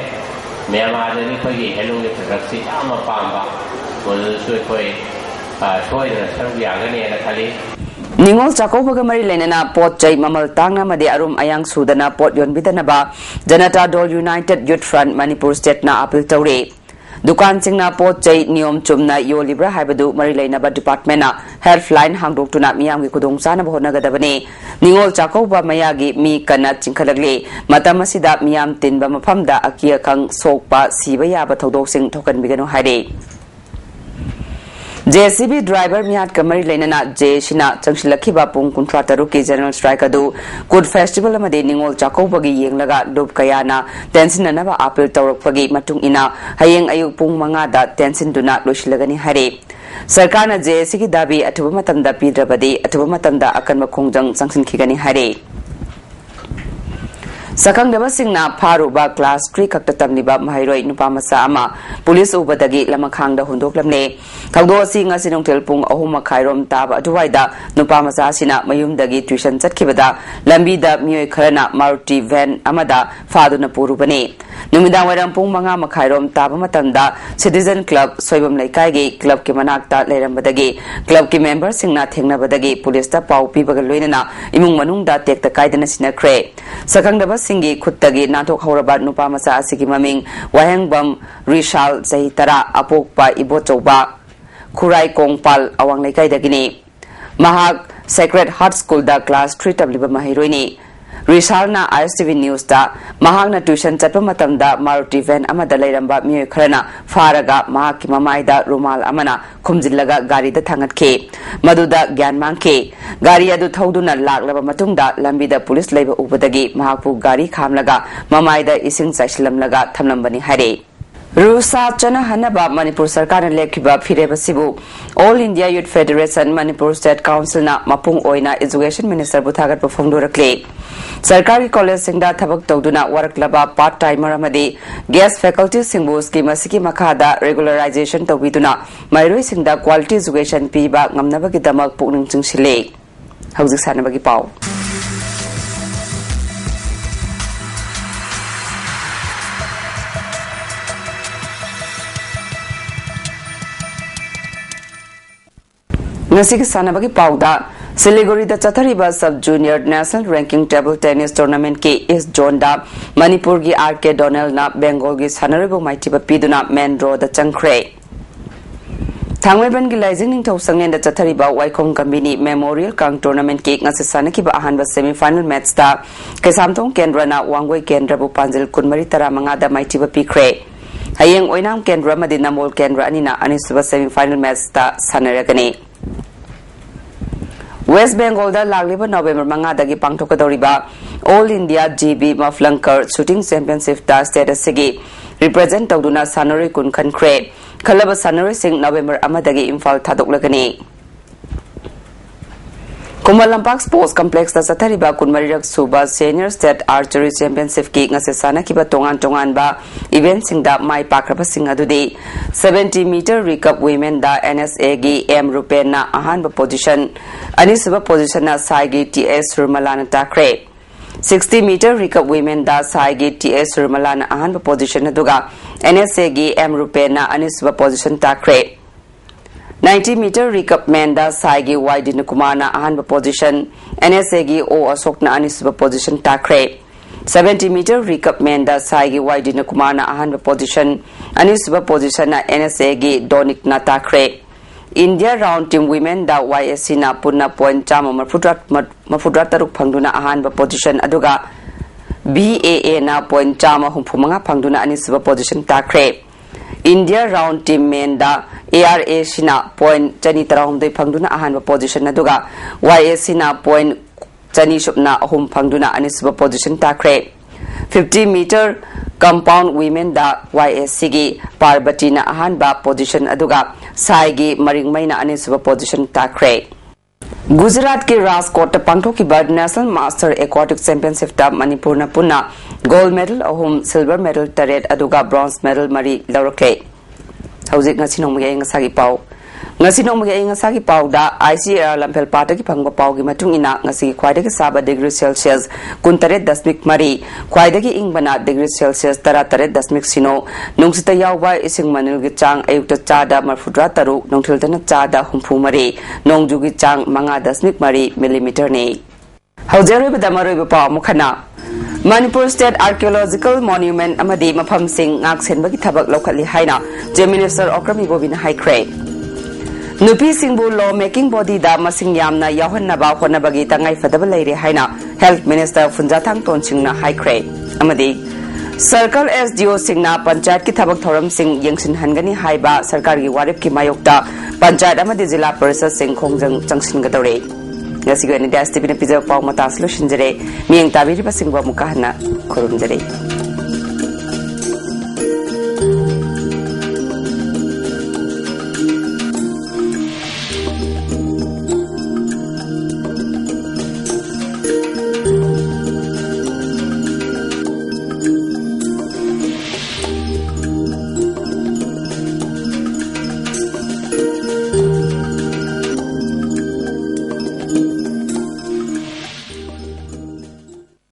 ꯃ꯭ꯌꯥꯟꯃꯥꯔꯗꯗꯤ ꯑꯩꯈꯣꯏꯒꯤ ꯍꯦꯟꯂꯨꯝꯒꯤ ꯄ꯭ꯔꯗꯛꯁꯤ ꯌꯥꯝꯅ ꯄꯥꯝꯕ, ꯃꯗꯨꯗꯁꯨ ꯑꯩꯈꯣꯏ, ꯑ, ꯁꯣꯏꯗꯅ ꯁꯔꯨꯛ ꯌꯥꯒꯅꯤ ꯍꯥꯏꯅ ꯈꯜꯂꯤ꯫ ꯅꯤꯉꯣꯜ ꯆꯥꯛꯀꯧꯕꯒ ꯃꯔꯤ ꯂꯩꯅꯅ ꯄꯣꯠ ꯆꯩ ꯃꯃꯜ ꯇꯥꯡꯅ ꯑꯃꯗꯤ ꯑꯔꯨꯝ ꯑꯌꯥꯡ ꯁꯨꯗꯅ ꯄꯣꯠ ꯌꯣꯟꯕꯤꯗꯅꯕ Janata Dal united youth front Manipur ꯁ꯭ꯇꯦꯠꯅ ꯑꯥꯄꯤꯜ ꯇꯧꯔꯤ꯫ ꯗꯨꯀꯥꯟꯁꯤꯡꯅ ꯄꯣꯠ ꯆꯩ ꯅꯤꯌꯣꯝ ꯆꯨꯝꯅ ꯌꯣꯜꯂꯤꯕ꯭ꯔꯥ ꯍꯥꯏꯕꯗꯨ ꯃꯔꯤ ꯂꯩꯅꯕ department ꯅ helpline ꯍꯥꯡꯗꯣꯛꯇꯨꯅ ꯃꯤꯌꯥꯝꯒꯤ ꯈꯨꯗꯣꯡꯆꯥꯅꯕ ꯍꯣꯠꯅꯒꯗꯕꯅꯤ꯫ ꯅꯤꯉꯣꯜ ꯆꯥꯛꯀꯧꯕ ꯃꯌꯥꯒꯤ ꯃꯤ ꯀꯟꯅ ꯆꯤꯟꯈꯠꯂꯛꯂꯤ꯫ ꯃꯇꯝ ꯑꯁꯤꯗ ꯃꯤꯌꯥꯝ ꯇꯤꯟꯕ ꯃꯐꯝꯗ ꯑꯀꯤ ꯑꯈꯪ ꯁꯣꯛꯄ, ꯁꯤꯕ ꯌꯥꯕ ꯊꯧꯗꯣꯛꯁꯤꯡ ꯊꯣꯛꯍꯟꯕꯤꯒꯅꯨ ꯍꯥꯏꯔꯤ꯫ JCB driver ꯃꯤꯍꯥꯠꯀ ꯃꯔꯤ ꯂꯩꯅꯅ JAC ꯅ ꯆꯪꯁꯤꯜꯂꯛꯈꯤꯕ ꯄꯨꯡ ꯀꯨꯟꯊ꯭ꯔꯥ ꯇꯔꯨꯛꯀꯤ general strike ꯑꯗꯨ ꯀꯨꯠ festival ꯑꯃꯗꯤ ꯅꯤꯉꯣꯜ ꯆꯥꯛꯀꯧꯕꯒꯤ ꯌꯦꯡꯂꯒ ꯂꯨꯞ ꯀꯌꯥꯅ ꯇꯦꯟꯁꯤꯟꯅꯅꯕ appeal ꯇꯧꯔꯛꯄꯒꯤ ꯃꯇꯨꯡ ꯏꯟꯅ ꯍꯌꯦꯡ ꯑꯌꯨꯛ ꯄꯨꯡ ꯃꯉꯥꯗ ꯇꯦꯟꯁꯤꯟꯗꯨꯅ ꯂꯣꯏꯁꯤꯜꯂꯒꯅꯤ ꯍꯥꯏꯔꯤ꯫ ꯁꯔꯀꯥꯔꯅ JAC ꯒꯤ ꯗꯥꯕꯤ ꯑꯊꯨꯕ ꯃꯇꯝꯗ ꯄꯤꯗ꯭ꯔꯕꯗꯤ ꯑꯊꯨꯕ ꯃꯇꯝꯗ ꯑꯀꯟꯕ ꯈꯣꯡꯖꯪ ꯆꯪꯁꯤꯟꯈꯤꯒꯅꯤ ꯍꯥꯏꯔꯤ꯫ ꯁꯛꯈꯪꯗꯕꯁꯤꯡꯅ ꯐꯥꯔꯨꯕ class three ꯈꯛꯇ ꯇꯝꯂꯤꯕ ꯃꯍꯩꯔꯣꯏ ꯅꯨꯄꯥ ꯃꯆꯥ ꯑꯃ ꯄꯨꯂꯤꯁ ꯎꯕꯗꯒꯤ ꯂꯃꯈꯥꯡꯗ ꯍꯨꯟꯗꯣꯛꯂꯝꯂꯦ꯫ ꯊꯧꯗꯣꯛ ꯑꯁꯤ ꯉꯁꯤ ꯅꯨꯡꯊꯤꯜ ꯄꯨꯡ ꯑꯍꯨꯝ ꯃꯈꯥꯏꯔꯣꯝ ꯇꯥꯕ ꯑꯗꯨꯋꯥꯏꯗ ꯅꯨꯄꯥ ꯃꯆꯥ ꯑꯁꯤꯅ ꯃꯌꯨꯝꯗꯒꯤ tuition ꯆꯠꯈꯤꯕꯗ ꯂꯝꯕꯤꯗ ꯃꯤꯑꯣꯏ ꯈꯔꯅ Maruti van ꯑꯃꯗ ꯐꯥꯗꯨꯅ ꯄꯨꯔꯨꯕꯅꯤ꯫ ꯅꯨꯃꯤꯗꯥꯡ ꯋꯥꯏꯔꯝ ꯄꯨꯡ ꯃꯉꯥ ꯃꯈꯥꯏꯔꯣꯝ ꯇꯥꯕ ꯃꯇꯝꯗ Citizen Club ꯁꯣꯏꯕꯝ ꯂꯩꯀꯥꯏꯒꯤ club ꯀꯤ ꯃꯅꯥꯛꯇ ꯂꯩꯔꯝꯕꯗꯒꯤ club ꯀꯤ member ꯁꯤꯡꯅ ꯊꯦꯡꯅꯕꯗꯒꯤ ꯄꯨꯂꯤꯁꯇ ꯄꯥꯎ ꯄꯤꯕꯒ ꯂꯣꯏꯅꯅ ꯏꯃꯨꯡ ꯃꯅꯨꯡꯗ ꯇꯦꯛꯇ ꯀꯥꯏꯗꯅ ꯁꯤꯟꯅꯈ꯭ꯔꯦ꯫ ꯁꯛꯈꯪꯗꯕꯁꯤꯡꯒꯤ ꯈꯨꯠꯇꯒꯤ ꯅꯥꯟꯊꯣꯛꯍꯧꯔꯕ ꯅꯨꯄꯥ ꯃꯆꯥ ꯑꯁꯤꯒꯤ ꯃꯃꯤꯡ ꯋꯥꯍꯦꯡꯕꯝ ꯔꯤꯁꯥꯜ, ꯆꯍꯤ ꯇꯔꯥ, ꯑꯄꯣꯛꯄ ꯏꯕꯣꯆꯧꯕ, ꯈꯨꯔꯥꯏ ꯀꯣꯡꯄꯥꯜ, ꯑꯋꯥꯡ ꯂꯩꯀꯥꯏꯗꯒꯤꯅꯤ꯫ ꯃꯍꯥꯛ Sacred Heart School ꯗ class three ꯇꯝꯂꯤꯕ ꯃꯍꯩꯔꯣꯏꯅꯤ꯫ ꯔꯤꯁꯥꯜꯅ ISTV News ꯇ ꯃꯍꯥꯛꯅ tuition ꯆꯠꯄ ꯃꯇꯝꯗ Maruti van ꯑꯃꯗ ꯂꯩꯔꯝꯕ ꯃꯤꯑꯣꯏ ꯈꯔꯅ ꯐꯥꯔꯒ ꯃꯍꯥꯛꯀꯤ ꯃꯃꯥꯏꯗ ꯔꯨꯃꯥꯜ ꯑꯃꯅ ꯈꯨꯝꯖꯤꯜꯂꯒ ꯒꯥꯔꯤꯗ ꯊꯥꯡꯒꯠꯈꯤ꯫ ꯃꯗꯨꯗ ꯒ꯭ꯌꯥꯟ ꯃꯥꯡꯈꯤ꯫ ꯒꯥꯔꯤ ꯑꯗꯨ ꯊꯧꯗꯨꯅ ꯂꯥꯛꯂꯕ ꯃꯇꯨꯡꯗ ꯂꯝꯕꯤꯗ ꯄꯨꯂꯤꯁ ꯂꯩꯕ ꯎꯕꯗꯒꯤ ꯃꯍꯥꯛꯄꯨ ꯒꯥꯔꯤ ꯈꯥꯝꯂꯒ ꯃꯃꯥꯏꯗ ꯏꯁꯤꯡ ꯆꯥꯏꯁꯤꯜꯂꯝꯂꯒ ꯊꯝꯂꯝꯕꯅꯤ ꯍꯥꯏꯔꯤ꯫ ꯔꯨꯁꯥ ꯆꯠꯅꯍꯟꯅꯕ ꯃꯅꯤꯄꯨꯔ ꯁꯔꯀꯥꯔꯅ ꯂꯦꯞꯈꯤꯕ ꯐꯤꯔꯦꯞ ꯑꯁꯤꯕꯨ All India Youth Federation Manipur State Council ꯅ ꯃꯄꯨꯡ ꯑꯣꯏꯅ Education Minister ꯕꯨ ꯊꯥꯒꯠꯄ ꯐꯣꯡꯗꯣꯔꯛꯂꯤ꯫ ꯁꯔꯀꯥꯔꯒꯤ college ꯁꯤꯡꯗ ꯊꯕꯛ ꯇꯧꯗꯨꯅ ꯋꯥꯔꯛꯂꯕ part timer ꯑꯃꯗꯤ guest faculty ꯁꯤꯡꯕꯨ scheme ꯑꯁꯤꯒꯤ ꯃꯈꯥꯗ regularization ꯇꯧꯕꯤꯗꯨꯅ ꯃꯍꯩꯔꯣꯏꯁꯤꯡꯗ quality education ꯄꯤꯕ ꯉꯝꯅꯕꯒꯤꯗꯃꯛ ꯄꯨꯛꯅꯤꯡ ꯆꯤꯡꯁꯤꯜꯂꯤ꯫ ꯍꯧꯖꯤꯛ ꯁꯥꯟꯅꯕꯒꯤ ꯄꯥꯎ꯫ ꯉꯁꯤꯒꯤ ꯁꯥꯟꯅꯕꯒꯤ ꯄꯥꯎꯗ, ꯁꯤꯂꯤꯒꯨꯔꯤꯗ ꯆꯠꯊꯔꯤꯕ Sub Junior National Ranking Table Tennis Tournamentꯀꯤ East Zoneꯗ ꯃꯅꯤꯄꯨꯔꯒꯤ R K Donaldꯅ Bengalꯒꯤ ꯁꯥꯟꯅꯔꯣꯏꯕꯨ ꯃꯥꯏꯊꯤꯕ ꯄꯤꯗꯨꯅ main drawꯗ ꯆꯪꯈ꯭ꯔꯦ꯫ ꯊꯥꯡꯃꯩꯕꯟꯒꯤ ꯂꯥꯏꯖꯤꯡ ꯅꯤꯡꯊꯧ ꯁꯪꯂꯦꯟꯗ ꯆꯠꯊꯔꯤꯕ ꯋꯥꯏꯈꯣꯝ ꯒꯝꯚꯤꯔ Memorial Kang Tournamentꯀꯤ ꯉꯁꯤ ꯁꯥꯟꯅꯈꯤꯕ ꯑꯍꯥꯟꯕ semi final matchꯇ ꯀꯩꯁꯥꯝꯊꯣꯡ ꯀꯦꯟꯗ꯭ꯔꯅ ꯋꯥꯡꯒꯣꯏ ꯀꯦꯟꯗ꯭ꯔꯕꯨ ꯄꯥꯟꯖꯤꯜ ꯀꯨꯟꯃꯔꯤ ꯇꯔꯥꯃꯉꯥꯗ ꯃꯥꯏꯊꯤꯕ ꯄꯤꯈ꯭ꯔꯦ꯫ ꯍꯌꯦꯡ ꯑꯣꯏꯅꯥꯝ ꯀꯦꯟꯗ꯭ꯔ ꯑꯃꯗꯤ ꯅꯝꯕꯣꯜ ꯀꯦꯟꯗ꯭ꯔ ꯑꯅꯤꯅ ꯑꯅꯤꯁꯨꯕ semi final matchꯇ ꯁꯥꯟꯅꯔꯒꯅꯤ꯫ West Bengalꯗ ꯂꯥꯛꯂꯤꯕ November ꯃꯉꯥꯗꯒꯤ ꯄꯥꯡꯊꯣꯛꯀꯗꯧꯔꯤꯕ All India G B Maflankar Shooting Championshipꯇ state ꯑꯁꯤꯒꯤ represent ꯇꯧꯗꯨꯅ ꯁꯥꯟꯅꯔꯣꯏ ꯀꯨꯟ ꯈꯟꯈ꯭ꯔꯦ꯫ ꯈꯜꯂꯕ ꯁꯥꯟꯅꯔꯣꯏꯁꯤꯡ November ꯑꯃꯗꯒꯤ ꯏꯝꯐꯥꯜ ꯊꯥꯗꯣꯛꯂꯒꯅꯤ꯫ ꯈꯨꯃꯟ ꯂꯝꯄꯥꯛ Sports Complexꯇ ꯆꯠꯊꯔꯤꯕ ꯀꯨꯟꯃꯔꯤꯔꯛ ꯁꯨꯕ Senior State Archery Championshipꯀꯤ ꯉꯁꯤ ꯁꯥꯟꯅꯈꯤꯕ ꯇꯣꯉꯥꯟ ꯇꯣꯉꯥꯟꯕ eventꯁꯤꯡꯗ ꯃꯥꯏ ꯄꯥꯛꯈ꯭ꯔꯕꯁꯤꯡ ꯑꯗꯨꯗꯤ seventy meter recurve womenꯗ N S Aꯒꯤ M ꯔꯨꯄꯦꯟꯅ ꯑꯍꯥꯟꯕ position, ꯑꯅꯤꯁꯨꯕ positionꯅ ꯁꯥꯏꯒꯤ T S ꯁꯨꯔꯃꯂꯥꯅ ꯇꯥꯈ꯭ꯔꯦ꯫ Sixty meter recurve womenꯗ ꯁꯥꯏꯒꯤ T S ꯁꯨꯔꯃꯂꯥꯅ ꯑꯍꯥꯟꯕ position ꯑꯗꯨꯒ N S Aꯒꯤ M ꯔꯨꯄꯦꯟꯅ ꯑꯅꯤꯁꯨꯕ position ꯇꯥꯈ꯭ꯔꯦ꯫ Ninety meter recurve menꯗ ꯁꯥꯏꯒꯤ Y ꯗꯤꯅꯀꯨꯃꯥꯔꯅ ꯑꯍꯥꯟꯕ position, N S Aꯒꯤ O ꯑꯁꯣꯛꯅ ꯑꯅꯤꯁꯨꯕ position ꯇꯥꯈ꯭ꯔꯦ꯫ Seventy meter recurve menꯗ ꯁꯥꯏꯒꯤ Y ꯗꯤꯅꯀꯨꯃꯥꯔꯅ ꯑꯍꯥꯟꯕ position, ꯑꯅꯤꯁꯨꯕ positionꯅ N S Aꯒꯤ ꯗꯣꯅꯤꯛꯅ ꯇꯥꯈ꯭ꯔꯦ꯫ India round team womenꯗ Y S Cꯅ ꯄꯨꯟꯅ point ꯆꯥꯝꯃ ꯃꯔꯐꯨꯇꯔꯥ, ꯃꯔꯐꯨꯇꯔꯥ ꯇꯔꯨꯛ ꯐꯪꯗꯨꯅ ꯑꯍꯥꯟꯕ position ꯑꯗꯨꯒ B A Aꯅ point ꯆꯥꯝꯃ ꯍꯨꯝꯐꯨ ꯃꯉꯥ ꯐꯪꯗꯨꯅ ꯑꯅꯤꯁꯨꯕ position ꯇꯥꯈ꯭ꯔꯦ꯫ India round team menꯗ A R A Cꯅ point ꯆꯅꯤ ꯇꯔꯥꯍꯨꯝꯗꯣꯏ ꯐꯪꯗꯨꯅ ꯑꯍꯥꯟꯕ position ꯑꯗꯨꯒ Y S Cꯅ point ꯆꯅꯤ ꯁꯨꯞꯅ ꯑꯍꯨꯝ ꯐꯪꯗꯨꯅ ꯑꯅꯤꯁꯨꯕ position ꯇꯥꯈ꯭ꯔꯦ꯫ Fifty meter compound womenꯗ Y S Cꯒꯤ ꯄꯥꯔꯕꯇꯤꯅ ꯑꯍꯥꯟꯕ position ꯑꯗꯨꯒ ꯁꯥꯏꯒꯤ ꯃꯔꯤꯡꯃꯩꯅ ꯑꯅꯤꯁꯨꯕ position ꯇꯥꯈ꯭ꯔꯦ꯫ ꯒꯨꯖꯔꯥꯠꯀꯤ ꯔꯥꯖꯀꯣꯠꯇ ꯄꯥꯡꯊꯣꯛꯈꯤꯕ National Master Aquatic Championshipꯇ ꯃꯅꯤꯄꯨꯔꯅ ꯄꯨꯟꯅ gold medal ꯑꯍꯨꯝ, silver medal ꯇꯔꯦꯠ ꯑꯗꯨꯒ bronze medal ꯃꯔꯤ ꯂꯧꯔꯛꯈ꯭ꯔꯦ꯫ ꯍꯧꯖꯤꯛ ꯉꯁꯤ ꯅꯣꯡꯃꯒꯤ ꯑꯏꯪ ꯑꯁꯥꯒꯤ ꯄꯥꯎ꯫ ꯉꯁꯤ ꯅꯣꯡꯃꯒꯤ ꯑꯏꯪ ꯑꯁꯥꯒꯤ ꯄꯥꯎꯗ, ICAR ꯂꯝꯐꯦꯜ ꯄꯥꯠꯇꯒꯤ ꯐꯪꯕ ꯄꯥꯎꯒꯤ ꯃꯇꯨꯡ ꯏꯟꯅ, ꯉꯁꯤꯒꯤ ꯈ꯭ꯋꯥꯏꯗꯒꯤ ꯁꯥꯕ degree Celsius ꯀꯨꯟꯇꯔꯦꯠ ꯗꯁꯃꯤꯛ ꯃꯔꯤ, ꯈ꯭ꯋꯥꯏꯗꯒꯤ ꯏꯪꯕꯅ degree Celsius ꯇꯔꯥꯇꯔꯦꯠ ꯗꯁꯃꯤꯛ ꯁꯤꯅꯣ, ꯅꯨꯡꯁꯤꯠꯇ ꯌꯥꯎꯕ ꯏꯁꯤꯡ ꯃꯅꯤꯜꯒꯤ ꯆꯥꯡ ꯑꯌꯨꯛꯇ ꯆꯥꯗ ꯃꯔꯐꯨꯇꯔꯥ ꯇꯔꯨꯛ, ꯅꯨꯡꯊꯤꯜꯗꯅ ꯆꯥꯗ ꯍꯨꯝꯐꯨ ꯃꯔꯤ, ꯅꯣꯡꯖꯨꯒꯤ ꯆꯥꯡ ꯃꯉꯥ ꯗꯁꯃꯤꯛ ꯃꯔꯤ ꯃꯤꯂꯤꯃꯤꯇꯔꯅꯤ꯫ ꯍꯧꯖꯤꯛ ꯑꯔꯣꯏꯕꯗ ꯃꯔꯨꯑꯣꯏꯕ ꯄꯥꯎ ꯑꯃꯨꯛ ꯍꯟꯅ꯫ ꯃꯅꯤꯄꯨꯔ State Archaeological Monument ꯑꯃꯗꯤ ꯃꯐꯝꯁꯤꯡ ꯉꯥꯛ ꯁꯦꯟꯕꯒꯤ ꯊꯕꯛ ꯂꯧꯈꯠꯂꯤ ꯍꯥꯏꯅ Chief Minister Okram Ibobiꯅ ꯍꯥꯏꯈ꯭ꯔꯦ꯫ ꯅꯨꯄꯤꯁꯤꯡꯕꯨ law making bodyꯗ ꯃꯁꯤꯡ ꯌꯥꯝꯅ ꯌꯥꯎꯍꯟꯅꯕ ꯍꯣꯠꯅꯕꯒꯤ ꯇꯉꯥꯏꯐꯗꯕ ꯂꯩꯔꯦ ꯍꯥꯏꯅ Health Minister ꯐꯨꯟꯖꯥꯊꯥꯡ ꯇꯣꯟꯁꯤꯡꯅ ꯍꯥꯏꯈ꯭ꯔꯦ꯫ ꯑꯃꯗꯤ circle SDOꯁꯤꯡꯅ ꯄꯟꯆꯥꯌꯠꯀꯤ ꯊꯕꯛ ꯊꯧꯔꯝꯁꯤꯡ ꯌꯦꯡꯁꯤꯟꯍꯟꯒꯅꯤ ꯍꯥꯏꯕ ꯁꯔꯀꯥꯔꯒꯤ ꯋꯥꯔꯦꯞꯀꯤ ꯃꯥꯌꯣꯛꯇ ꯄꯟꯆꯥꯌꯠ ꯑꯃꯗꯤ ꯖꯤꯂꯥ ꯄꯔꯤꯁꯗꯁꯤꯡ ꯈꯣꯡꯖꯪ ꯆꯪꯁꯤꯟꯒꯗꯧꯔꯦ꯫ ꯉꯁꯤꯒꯤ ꯑꯣꯏꯅꯗꯤ ꯑꯦꯁ ꯇꯤ ꯚꯤꯅ ꯄꯤꯖꯕ ꯄꯥꯎ ꯃꯇꯥꯡꯁꯤ ꯂꯣꯏꯁꯤꯟꯖꯔꯦ꯫ ꯃꯤꯠꯌꯦꯡ ꯇꯥꯕꯤꯔꯤꯕꯁꯤꯡꯕꯨ ꯑꯃꯨꯛꯀ ꯍꯟꯅ ꯈꯨꯔꯨꯝꯖꯔꯤ꯫